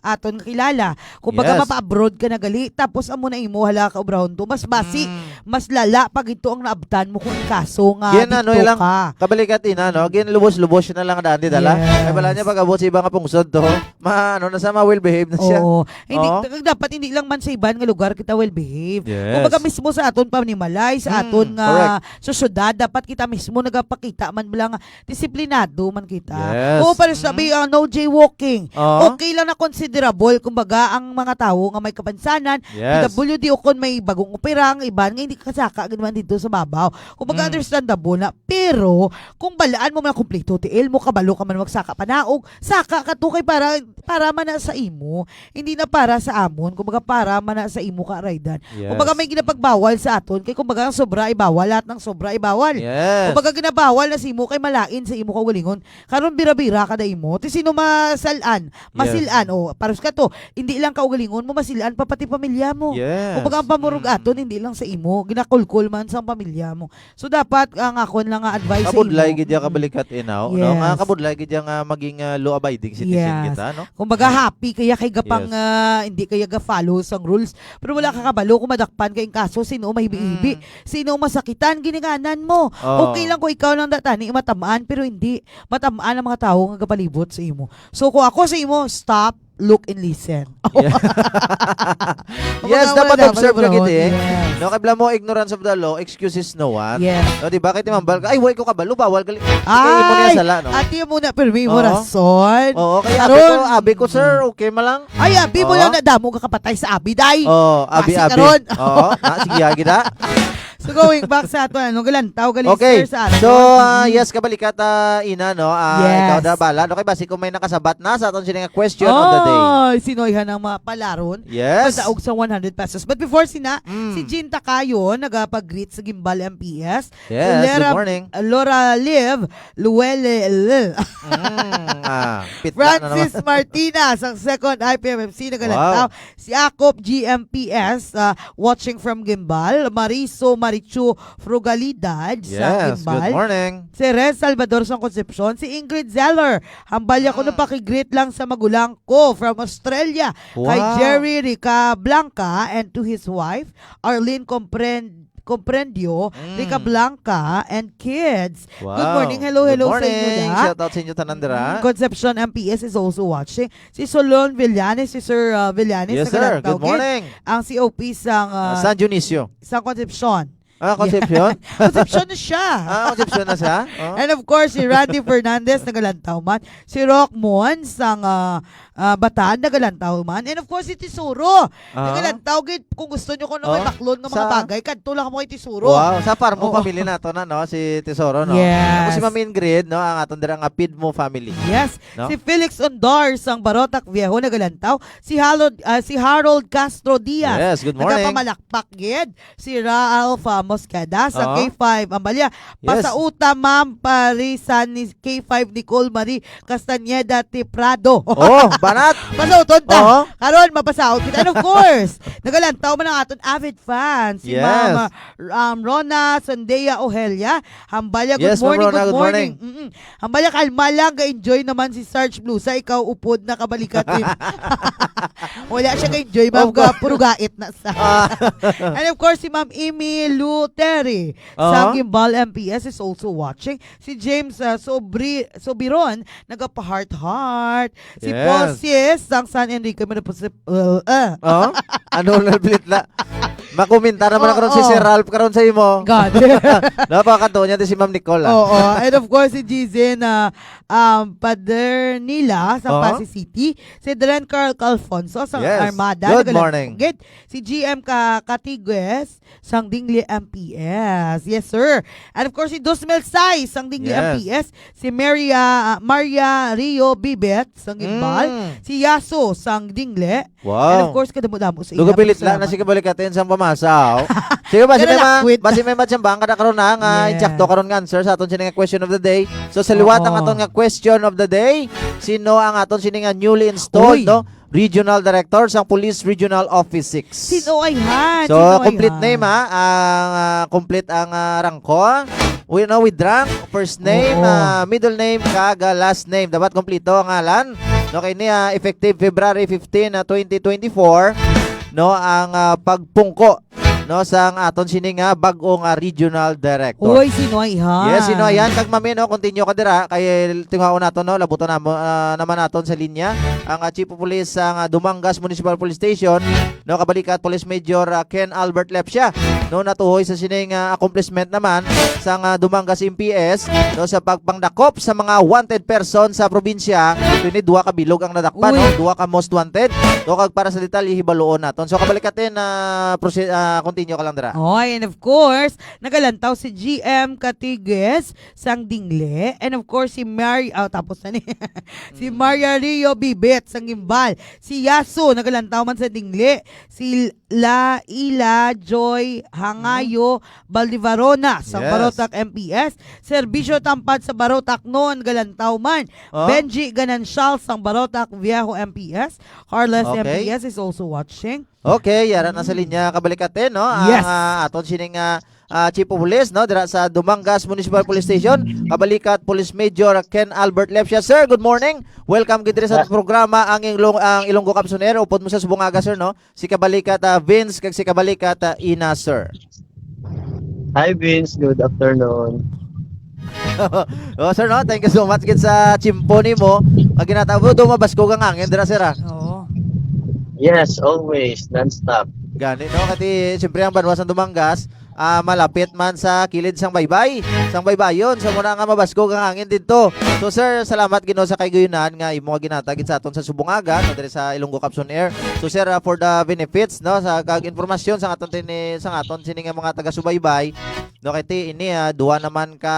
aton nga kilala. Kumbaga, Yes. mapa-abroad ka na gali, tapos amo na imo, hala ka obrahon to. Mas basi, Mm. mas lala pag ito ang naabtan mo kung kaso nga Yan, dito ano, ilang ka. kabalikat ina, no? Gin lubos-lubos na lang daan di dala. Yes. Ay, wala niya pag-abot sa iba nga pungsod to. Ma-, ano na sa, ma-well behave na siya. Oo. Hindi, Oo. kag dapat hindi lang man sa iban nga lugar kita well behave. Yes. Kumbaga mismo sa aton panimalay, sa Mm, aton nga correct. sosyedad, dapat kita mismo nagapakita man lang disiplinado man kita. Yes. Oo, para sabi, Mm. ah, no jaywalking. Oo. Okay lang na considerable, kumbaga, ang mga tawo nga may kapansanan, Yes. P W D o kon may bagong opera, ang iban nga hindi kasaka gid man dito sa babaw. Kumbaga, Mm. understandable na. Pero, kung balaan mo man ang kompleto, tiil mo, kabalo ka man magsaka panaog, saka ka to kay para, para man na sa imo. Hindi na para sa amon, kumbaga, para man na sa imo ka, Raydan. Yes. Kumbaga, may ginapagbawal sa aton, kay kumbaga, ang sobra ay bawal, lahat ng sobra ay bawal. Yes. Kumbaga, ginabawal na sa imo kay malain sa imo kaugalingon. Karon, bira-bira ka na imo. Ti sino masalan? Yes. Masilan. O, paros ka to. Hindi lang kaugalingon mo, masilan pa pati pamilya mo. Yes. Kumbaga, ang pamurog Mm. aton, hindi lang sa imo. Ginakulkol man sa pamilya mo. So, dapat, ang akon lang nga advice sa Kabudlay imo. gid ya Mm. kabalikat inaw, no? Nga Yes. kabudlay gid ya nga maging, ah, law-abiding citizen Yes. kita, no? Kumbaga, Yes. happy kaya kay gapang, Yes. ah, hindi kaya ga-follow sang rules. Pero wala ka Mm. kabalo kung madakpan kay ang kaso, sino mahibi-hibi, Mm. sino masakitan, ginikanan mo. Oo. Okay lang kung ikaw lang datani matamaan, pero hindi matamaan ang mga tawo nga gapalibot sa imo. So, kung ako sa imo, stop, look, and listen. Yeah. Yes, Mga dapat wala, observe ka wala, gid, eh. yes. No, kay bala mo, ignorance of the law, excuses no one. Yes. No, di ba? Kay timambal ka, "Ay, way ko kabalo, bawal gali." Kay imo niya Ay! sala, no? Ati mo na, pero may mo Oo. rason. Oo, kay abi ko, Karon. abi ko, sir, Mm. okay man lang. Ay, abi mo Oo. lang na damo ka kapatay sa abi, day. Oo, abi, Basi abi. karon. Oo, na, sige, agi na. So, going back sa ato, ano, galantaw, gali, Okay. sir, sa ato. So, ah, Mm. yes, kabalikat, ah, ina, no? Ah, Yes. ikaw na bala. No? Kay basi kung may nakasabat na sa aton sini nga question of the day. Oh, sinoyhan ang mga palaron. Yes. Padaog sa one hundred pesos. But before sina, Mm. si Jean Tacayo, nagapag-greet sa Gimbal M P S. Yes, Lera-, good morning. Laura Liv, Luwele, Mm, ah, pitla na naman. Francis Martinez, ang second I P M F C, nagalantaw. Wow. Si Akop G M P S, ah, watching from Gimbal. Mariso Marichu Frugalidad sa Yes, Gimbal. good morning. Si Rez Salvador sa Concepcion. Si Ingrid Zeller, hambal niya ko Mm. nung pakigreet lang sa magulang ko from Australia. Kay Wow. Jerry Rica Blanca and to his wife, Arlene Compren-, Comprendio, Mm. Rica Blanca and kids. Good Wow. morning. Hello, Good hello sa inyo morning. da. Shout out sa inyo tanan dira. Mm, Concepcion M P S is also watching. Si Solon Villanes, si Sir, uh, Villanes, Yes, sir. nagalantaw Good gid. morning. Ang C O P sang, uh, Uh, San Dionisio. Sa Concepcion. Ah, Concepcion? Concepcion na siya. Ah, Concepcion na siya? Oh. And of course, si Randy Fernandez, nagalantaw man. Si Rock Mon, sang, uh, ah, Batan, nagalantaw man. And of course, si Tesoro. Ah. Nagalantaw gid. Kung gusto nyo kung ano may Oh, baklon nga mga sa bagay, kadto lang mo kay Tesoro. Wow, sa Farmo Oo. family nato na, no? Si Tesoro, no? Yes. Ako si Ma'am Ingrid, no? Ang aton dira nga Pidmo family. Yes. No? Si Felix Ondar sang Barotac Viejo nagalantaw. Si Harold, ah, si Harold Castro Diaz. Yes, good morning. Nagapamalakpak gid. Si Ralph, ah, Mosqueda sa Oo. K five. Ang balya, Yes. pasauta, ma'am, parisan ni K five Nicole Marie Castañeda Tiprado. Oh, banat. Pasauton ta. Oo. Karon, mapasaot kita. And of course, nagalantaw man ang aton avid fan, si Yes. Ma'am, um, Rona Sondea Ohelia. Hambalya, good Yes, Ma'am morning, Rona, good good morning. morning. Mm-mm. Hambalya, kalma lang, ga-enjoy naman si Sarge Blusa. Ikaw upod na kabalikat, eh. Wala siya ga-enjoy, ma'am, Of course. ga-, puro gait na sa. Ah. And of course, si Ma'am Amy Luteri, Uh-huh. sang Gimbal M P S is also watching. Si James, ah, Sobri-, Sobiron, nagapa-heart-heart. Si Yes. Paul Sis, sang San Enrique, may napasip-, uh, uh. Oh? Ano na bilit na? Makomentar naman Oo. karon si Sir Ralph karon sa imo. God. Napakato niya di si Ma'am Nicole, ah. Oo. And of course, si Jizen, ah, um, Padernila sa Uh-huh. Passi City. Si Dren Carl Calfonso sa Yes. Armada. Good Nagalang morning. Pugit. Si G M Ka-, Katigues sang Dingle M P S. Yes, sir. And of course, si Dosmel Sai sang Dingle Yes. M P S. Si Maria, ah, Maria Rio Bibet sang Gimbal. Mm. Si Yaso sang Dingle. Wow. And of course, kadamo-damo sa Lugo ila, pilit lang na salamat. Sige, balik natin sa pamasa, oh. Sige, basi Pero may ma-, lakwit. basi may matsyambang ka na karon na nga Yes. insakto karon nga answer sa aton sini nga question of the day. So, sa liwat ang Oo. aton nga question of the day, sino ang aton sini nga newly installed, Uy. no? Regional Director sang Police Regional Office six. Sino ay han? So, Sino ay complete han? name, ha? Ang, ah, complete ang, ah, rangko. We know with rank, first name, Oo. ah, middle name, kag, ah, last name. Dapat kompleto ang ngalan. No, kay ni, ah, effective February fifteen, ah, twenty twenty-four, no, ang, ah, pagpungko, no, sang aton sini nga bag-o nga regional director. Uy, sino ay han? Yes, sino ay han? Kag mami, no, continue ka dira. Kay tingaon nato, no, labuton namo, ah, naman naton sa linya ang, ah, Chief of Police sang, ah, Dumangas Municipal Police Station, no, kabalikat Police Major, ah, Ken Albert Lepsia, no, natuhoy sa sining, ah, accomplishment naman sang, ah, Dumangas M P S, no, sa pagpangdakop sa mga wanted person sa probinsya. Kini duha ka bilog ang nadakpan, Uy. no, duha ka most wanted. No, kag para sa detalye, hibaluon naton. So, kabalikatin na proce-, ah, continue ka lang dira. Oy, and of course, nagalantaw si G M Katigues sang Dingle. And of course, si Mary, ah, tapos na ni. Si Mm. Maria Rio Bibet sang Gimbal. Si Yaso, nagalantaw man sa Dingle. Si Laila Joy Hangayo Baldivarona sang Yes. Barotac M P S. Serbisyo Tampad sa Barotac noon, galantaw man. Oh? Benji Ganancial sang Barotac Viejo M P S. Carles Okay. M P S is also watching. Okay, yara na sa linya kabalikatin, no? Ang, Yes. ah, aton sining, ah, ah, Chief of Police, no? Dira sa Dumangas Municipal Police Station, kabalikat Police Major Ken Albert Lepsia. Sir, good morning. Welcome gid diri sa Ah. programa ang Ilong-, ang Ilonggo Caption Air. Upod mo sa subong aga, sir, no? Si kabalikat, ah, Vince, kag si kabalikat, ah, Ina, sir. Hi, Vince. Good afternoon. Oh, sir, no? Thank you so much gid sa chimpo nimo. Pag ginatabo, do mabaskog ang hangin dira, sir, ah. Oo. Yes, always, non-stop. Gani, no? Kati, siyempre, ang banwa sang Dumangas, ah, malapit man sa kilid sang baybay, sang baybayon. So, muna nga mabaskog ang hangin didto. So, sir, salamat, Ginoo, sa kaiguyunan nga imo nga ginhatag sa aton sa subong aga, no, diri sa Ilonggo Caption Air. So, sir, ah, for the benefits, no, sa kag informasyon sa aton tini-, sa aton sini nga mga taga-subaybay, no, kay ti-, ini, ah, duha naman ka,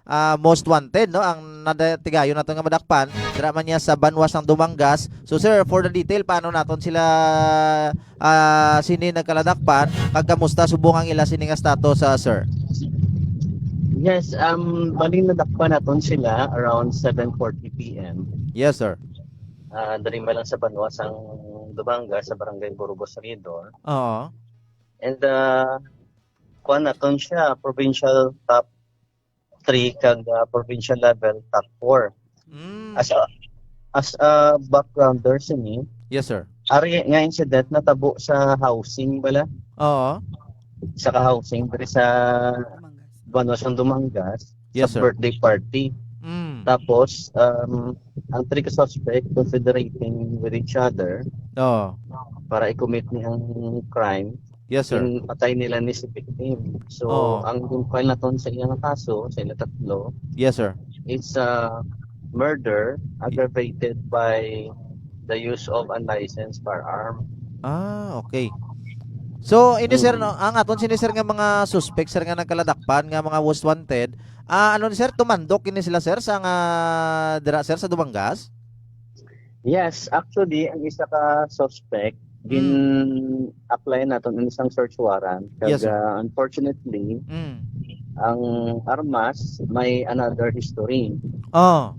ah, most wanted, no, ang nada-, tigayon nato nga madakpan, dira man niya sa banwa sang Dumangas. So, sir, for the detail, paano naton sila, ah, sini nagkaladakpan, kag kamusta subong ang ila sini nga status, ah, sir? Yes, um, bali nadakpan naton sila around seven forty P M. Yes, sir. Ah, diri man lang sa banwa sang Dumangas, sa Barangay Burgos, Ridor. Oo. And, ah, kuan naton siya, provincial top three kag, ah, provincial level top four. Mm. As a, as a backgrounder sini, Yes, sir. ari nga incident natabo sa housing bala. Oo. Sa ka-housing diri sa Dumangas. Banwa sang Dumangas, Yes, sa sir. birthday party. Mm. Tapos, um, ang three ka suspect considerating with each other Oo. para i-commit ni ang crime. Yes, sir. Ginpatay nila ni si victim. So, Oo. ang ginfile naton sa iyang kaso, sa ila tatlo, Yes, sir. is, uh, murder aggravated by the use of unlicensed firearm. Ah, okay. So, ini, sir, no, ang aton sini, sir, nga mga suspect, sir, nga nagkaladakpan nga mga most wanted, ah, ano ni, sir, tumandok ini sila, sir, sa nga dira, sir, sa Dumangas? Yes, actually, ang isa ka suspect, Mm. gin-apply naton ang isang search warrant. Kag, Yes, sir. ah, unfortunately, Mm. ang armas may another history. Oh.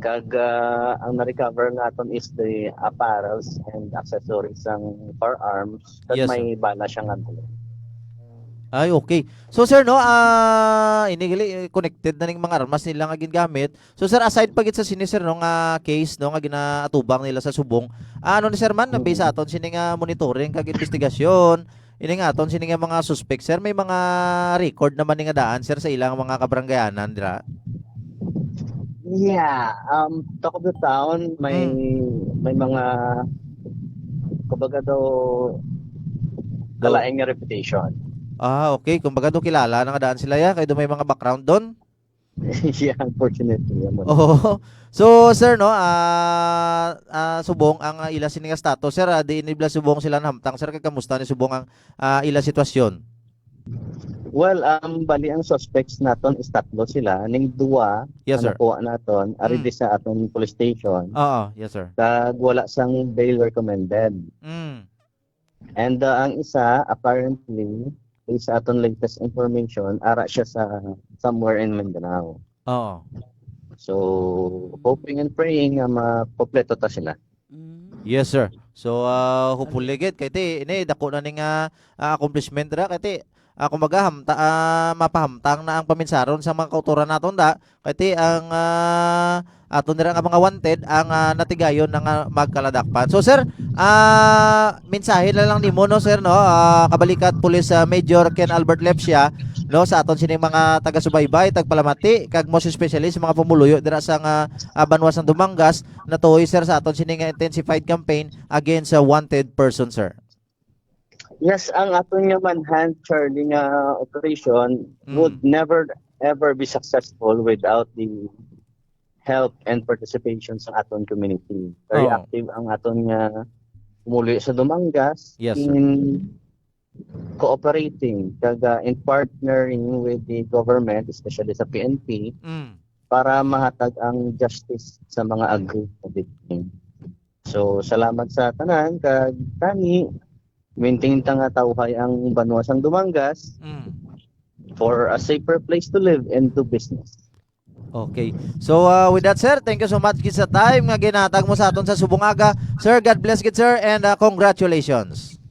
Kag, ah, ang na-recover naton is the apparels and accessories sang firearms, kag Yes, sir. may bala siya nga bullet. Ay, okay. So, sir, no, ah, ini gali, eh, connected na ning mga armas nila nga gingamit. So, sir, aside pa gid sa sini, sir, no, nga case, no, nga ginaatubang nila sa subong, ah, ano ni, sir, man, Mm. based sa aton sini nga monitoring kag investigasyon, ini nga aton sini nga mga suspect, sir, may mga record naman ni nga daan, sir, sa ilang mga kabaranggayanan dira? Yeah, um, talk of the town, may, Mm. may mga, kumbaga daw, Daw- kalain nga reputation. Ah, okay. Kumbaga daw kilala na nga daan sila, ya, kay daw may mga background doon. Yeah, unfortunately, amo na. Oo. So, sir, no, ah, ah, subong ang, ah, ila sini nga status, sir, ah, di ini bala subong sila nahamtang, sir, kay kamusta ni subong ang, ah, ila sitwasyon? Well, um, bali ang suspects naton is tatlo sila, ning duwa Yes, ang sir. nakuha naton, ari Mm. di sa aton police station. Oo, yes, sir. Kag wala sang bail recommended. Mm. And, uh, ang isa, apparently, based sa aton latest information, ara siya sa somewhere in Mindanao. Oo. So, hoping and praying nga makompleto ta sila. Mm. Yes, sir. So, ah, hopefully gid kay ti ini dako na ning, ah, ah, accomplishment ra kay ti, ah, kumbaga, hamta-, ah, mapahamtang na ang paminsaron sa mga kautoran naton da. Kay ti ang, ah, aton dira nga mga wanted ang, ah, natigayon na nga magkaladakpan. So, sir, ah, mensahe na lang nimo, no, sir, no? Ah, Kabalikat Police, ah, Major Ken Albert Lepsia, no, sa aton sining mga taga-subaybay, tagpalamati, kag most especially sa mga pumuluyo dira sa nga, ah, banwa sang Dumangas, natuhoy, sir, sa aton sining nga intensified campaign against sa wanted person, sir. Yes, ang aton nga Manhunt, Charlie, nga operation Mm. would never ever be successful without the help and participation sa aton community. Very Oo. active ang aton nga pumuluyo sa Dumangas Yes, sir. in cooperating kag, ah, in partnering with the government, especially sa P N P, Mm. para mahatag ang justice sa mga aggrieved na victim. So, salamat sa tanan, kag kami, maintain ta nga tawhay ang banwa sang Dumangas Mm. for a safer place to live and do business. Okay. So, uh, with that, sir, thank you so much gid sa time nga ginhatag mo sa aton sa subong aga. Sir, God bless gid, sir, and, uh, congratulations.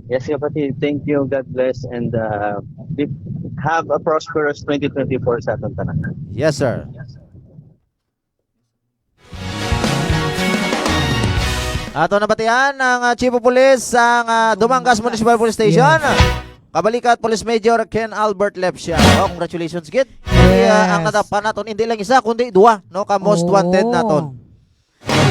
Yes, kapatid. Thank you. God bless, and, uh, be-, have a prosperous twenty twenty-four sa aton tanan. Yes, sir. Ato nabatian ang, ah, Chief of Police sang, ah, Dumangas Municipal Police Station. Yes. Kabalikat, Police Major Ken Albert Lepsia. Oh, congratulations, gid. Kay, ah, ang Yes. nadakpan naton, hindi lang isa, kundi duwa, no, ka most Oo. wanted naton.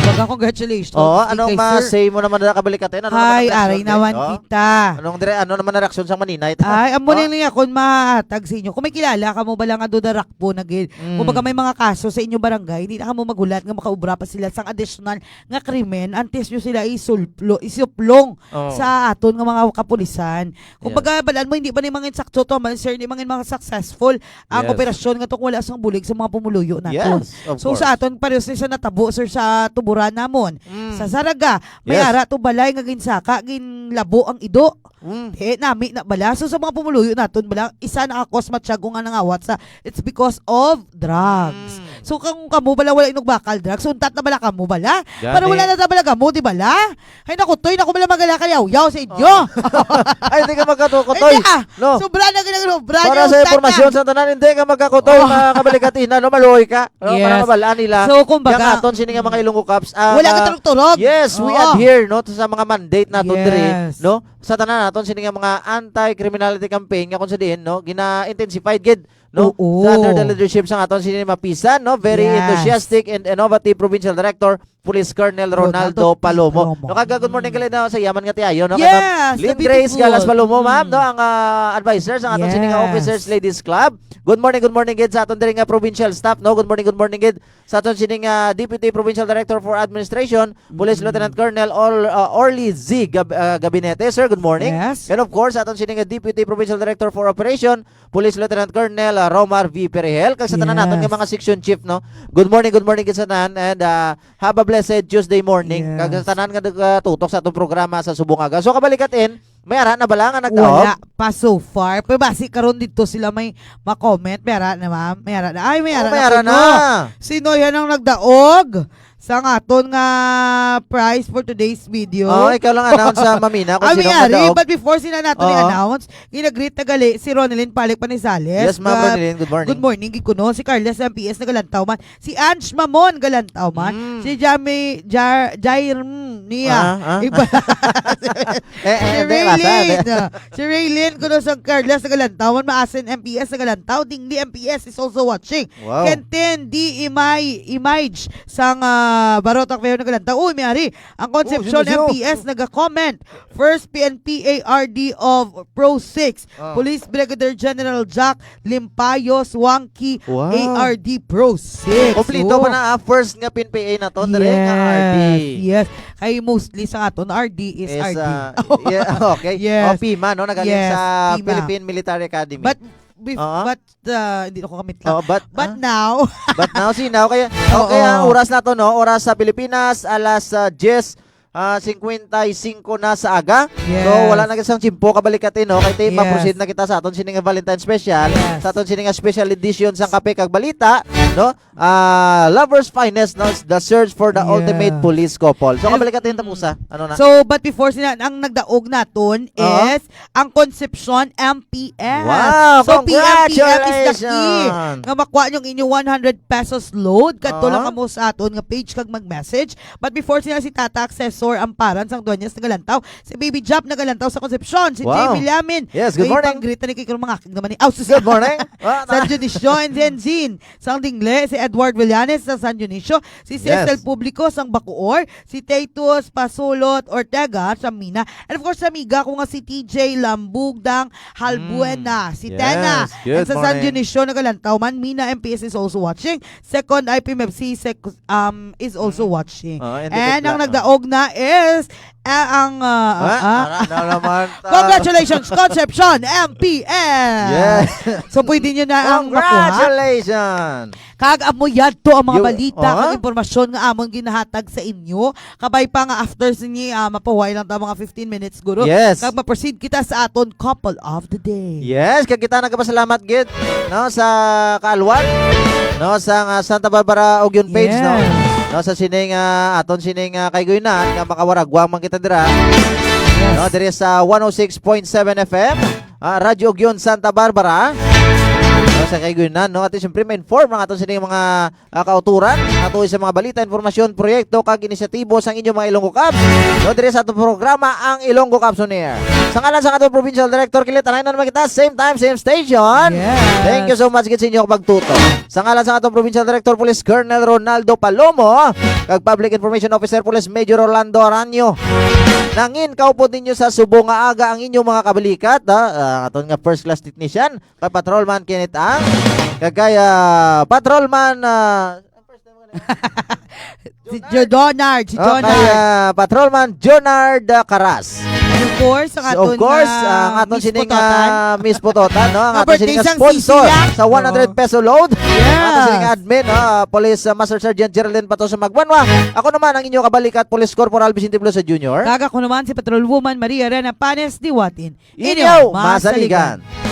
Baga, congratulations. Oo, Kay, anong kay ma-, Sir say mo naman na Kabalikat, eh? Ano naman ang Ay, reaksyon, aray naman eh? Oh? kita. Anong dire-, ano naman ang reaksyon sa Manila ito? Ay, amo Oh? na lang akon mahatag sa inyo. Kung may kilala kamo bala nga dudarakpo na gid, Mm. kumbaga may mga kaso sa inyo barangay, hindi na kamo maghulat nga makaubra pa sila sang additional nga krimen antes nyo sila isulplo-, isuplong Oh. sa aton nga mga kapulisan. Kumbaga, Yes. balaan mo, hindi pa ni mangin sakto to, man, sir, hindi mangin mga successful ang Yes. operasyon nga to kung wala sang bulig sa mga pumuluyo naton. Yes, of So, sa course. aton, pareho sa, sa natabo, sir, sa Tuburan namon, Mm. sa Zarraga, may Yes. ara to balay nga ginsaka, ginlabo ang ido. Mm. Eh, nami na bala. So, sa mga pumuluyo naton bala, isa na ako sa matyago nga nangawat sa, it's because of drugs. Mm. So, kung kamo bala wala inugbakal drugs, untat na bala kamo bala. Gani. Para wala na ta bala kamo, di bala? Ay, naku, Toy, naku, bala magala ka yaw-yaw sa inyo. Oh. Ay, hindi ka magkatuko, Toy. Hindi, ah. No. Sobra na ginang sobra Para niya, sa untat impormasyon na. sa tanan, hindi ka magkakutoy, Oh. mga Kabalikat, ina, no? Maluoy ka. No? Para Yes. mabalaan nila. So, kumbaga, Yang aton sini nga mga Ilonggo Cops, ah, wala ka ah, turog-turog. Yes, we Oo. adhere, no, sa mga mandate naton diri, Yes. no? Sa tanan naton sini nga mga anti-criminality campaign nga kung sa diin, no, gina-intensified gid, no? Oo. Sa under the leadership sa aton sini mapisan, no? Very Yes. enthusiastic and innovative Provincial Director, Police Colonel Ronaldo Ronaldo Palomo. Palomo. No, kag good morning, Mm. kali na sa yaman nga tiayo, no? Kay Ma'am Yes, Lynn the Grace beautiful. Galas Palomo, ma'am, Mm. no? Ang, ah, advisor sa aton sini nga Yes. Officers Ladies Club. Good morning, good morning gid sa aton diri nga provincial staff, no? Good morning, good morning gid sa aton sining, ah, Deputy Provincial Director for Administration, Police Mm. Lieutenant Colonel Or-, ah, Orly Z Gab-, ah, Gabinete. Sir, good morning. Yes. And of course, aton sining, ah, Deputy Provincial Director for Operation, Police Lieutenant Colonel, ah, Romar V Perihel. Kag sa tanan naton nga Yes. mga section chief, no? Good morning, good morning gid sa tanan. And, ah, have a blessed Tuesday morning. Yes. Kag sa tanan nga nagatutok sa atong programa sa subong aga. So, kabalikat in, may ara na bala nga nagdaog? Wala pa so far. Pero basi karon dito sila may ma-comment. May ara na, ma'am. May ara na. Ay, may Oh, ara may na ara kuno. na. Sino yan ang nagdaog sa aton nga prize for today's video? Oh, ikaw lang announce sa mamina kung Ah, sino may ang ari. nagdaog. But before sila nato Oo. ni-announce, ginagreet na gali si Ronelyn Palik Panizales. Yes, ma'am, Ga-, Ronelyn. Good morning. Good morning, gid kuno. Si Carla sa M P S nagalantaw man. Si Ange Mamon galantaw man. Mm. Si Jami-, Jar-, Jairm niya. Ah, ah. Iba. Eh, eh, Si hindi, basa, Raylene, hindi. ah, si Raylene, kuno sa Carlos, nagalantaw man, maasin M P S, nagalantaw, Dingli M P S is also watching. Wow. Kenten D Imay, Image, sang, ah, Barotac Veo, nagalantaw. Uy, may ari, ang Concepcion Oh, sino, sino? M P S, naga-comment. First P N P A R D of Pro six, Ah. Police Brigadier General Jack Limpayos Wangki, Wow. A R D Pro six. Kompleto Oh. pa na, ah, first nga P N P A na to, diri nga R D. Yes, yes. Kay mostly sa aton, R D is Is, R D. ah, yeah, okay. Yes. Oh, pima, no? Nagaling Yes, sa pima. Philippine Military Academy. But, bef-, Oo. but, uh, hindi ako kamit lang. Oh, but, But ah? now, But now, see, now, kaya, Oo. okay, ang oras na to, no? Oras sa Pilipinas, alas, ah, diyes, ah, singkwenta y singko na sa aga. So, Yes. wala na isang tsimpo, kabalikat, eh, no? Kay, te, Yes. ma-proceed na kita sa aton sining Valentine special, Yes. sa aton sining special edition sang Kape kag Balita, no? Ah, Lover's Finest, no? The search for the Yes. ultimate police couple. So, And, kabalikat, eh, mm. tapusa. Ano na? So, but before sila, ang nagdaog naton Oo. is ang Concepcion M P S. Wow, So, P M P S is the key congratulations. nga makuha yung inyo one hundred pesos load. Kadto lang Ah. kamo sa aton nga page kag mag-message. But before sila si Tata Accessor, ang paran sang Dueñas nagalantaw. Si Baby Jap nagalantaw sa Concepcion. Si Wow. Jay Villamin. Yes, good May morning. panggrita ni Kikong mga akig naman ni Aus. Good morning. Ah, San Dionisio and Zenzin. Sang Dingle, si Edward Villanes sa San Dionisio. Si Cecil Yes. Publico sang Bacoor. Si Titus Pasulot Ortega sa Mina. And of course, sa amiga ko nga si T J Lambugdang Halbuena. Mm. Si Yes. Tena. Good And sa San morning. Dionisio, nagalantaw man. Mina M P S is also watching. Second I P M F C sec-, um, is also Mm. watching. Ah, and And ang nagdaog na is, ah, ang, ah, Ah, ah. ara na naman ta. Congratulations, Concepcion M P S! Yes. So, pwede nyo na ang makuha. Congratulations! Kag amo yadto ang mga Yo-, balita ah? kag impormasyon nga amon ginahatag sa inyo. Kabay pa nga after sini, ah, mapahuway lang ta mga fifteen minutes, guro. Yes. Kag ma-proceed kita sa aton couple of the day. Yes, kag kita nagapasalamat gid, no, sa kaalwan, no, sa nga Santa Barbara Ugyon page, no. Yes. No, sa sining, ah, aton sining, ah, kaiguynan nga makawaragwang man kita dira. Yes. No, diri sa one oh six point seven F M, ah, Radyo Ugyon Santa Barbara. No, sa kaiguynan, no, at siyempre ma-inform ang aton sining mga ah, kauturan, ato sa mga balita, impormasyon, proyekto, kag inisyatibo sang inyong mga Ilonggo Cubs. No, diri sa atong programa, ang Ilonggo Cubs on Air. Sa ngalan sa atong Provincial Director, kilit, anay na naman kita, same time, same station. Yes. Thank you so much gid sa inyo pagtuto. Sa ngalan sa atong Provincial Director, Police Colonel Ronaldo Palomo, kag Public Information Officer, Police Major Orlando Aranio. Nangin kaupod ninyo sa subong nga aga ang inyong mga kabalikat, ha? Ah, aton nga first class technician, kay Patrolman Kenneth Ang, kag kay, ah, Patrolman, ah, Si Jo-, Donard, si oh, Donard. Kay, ah, Patrolman Jonard, ah, Caras. And of course, ang So, of aton, course, ah, ang aton Miss sining, Putotan. ah, Miss Putotan, no? Ang Nga aton birthday sining sang sponsor Sisiya. sa one hundred Oo. peso load. Yes. Ang aton sining admin, ah, Police, ah, Master Sergeant Geraldine Patoso Magbanwa. Ako naman ang inyong kabalikat, Police Corporal Vicente Velosa Junior. Kag ako naman si Patrol Woman Maria Rena Panes Diwatin. Inyo Inyo masaligan. masaligan.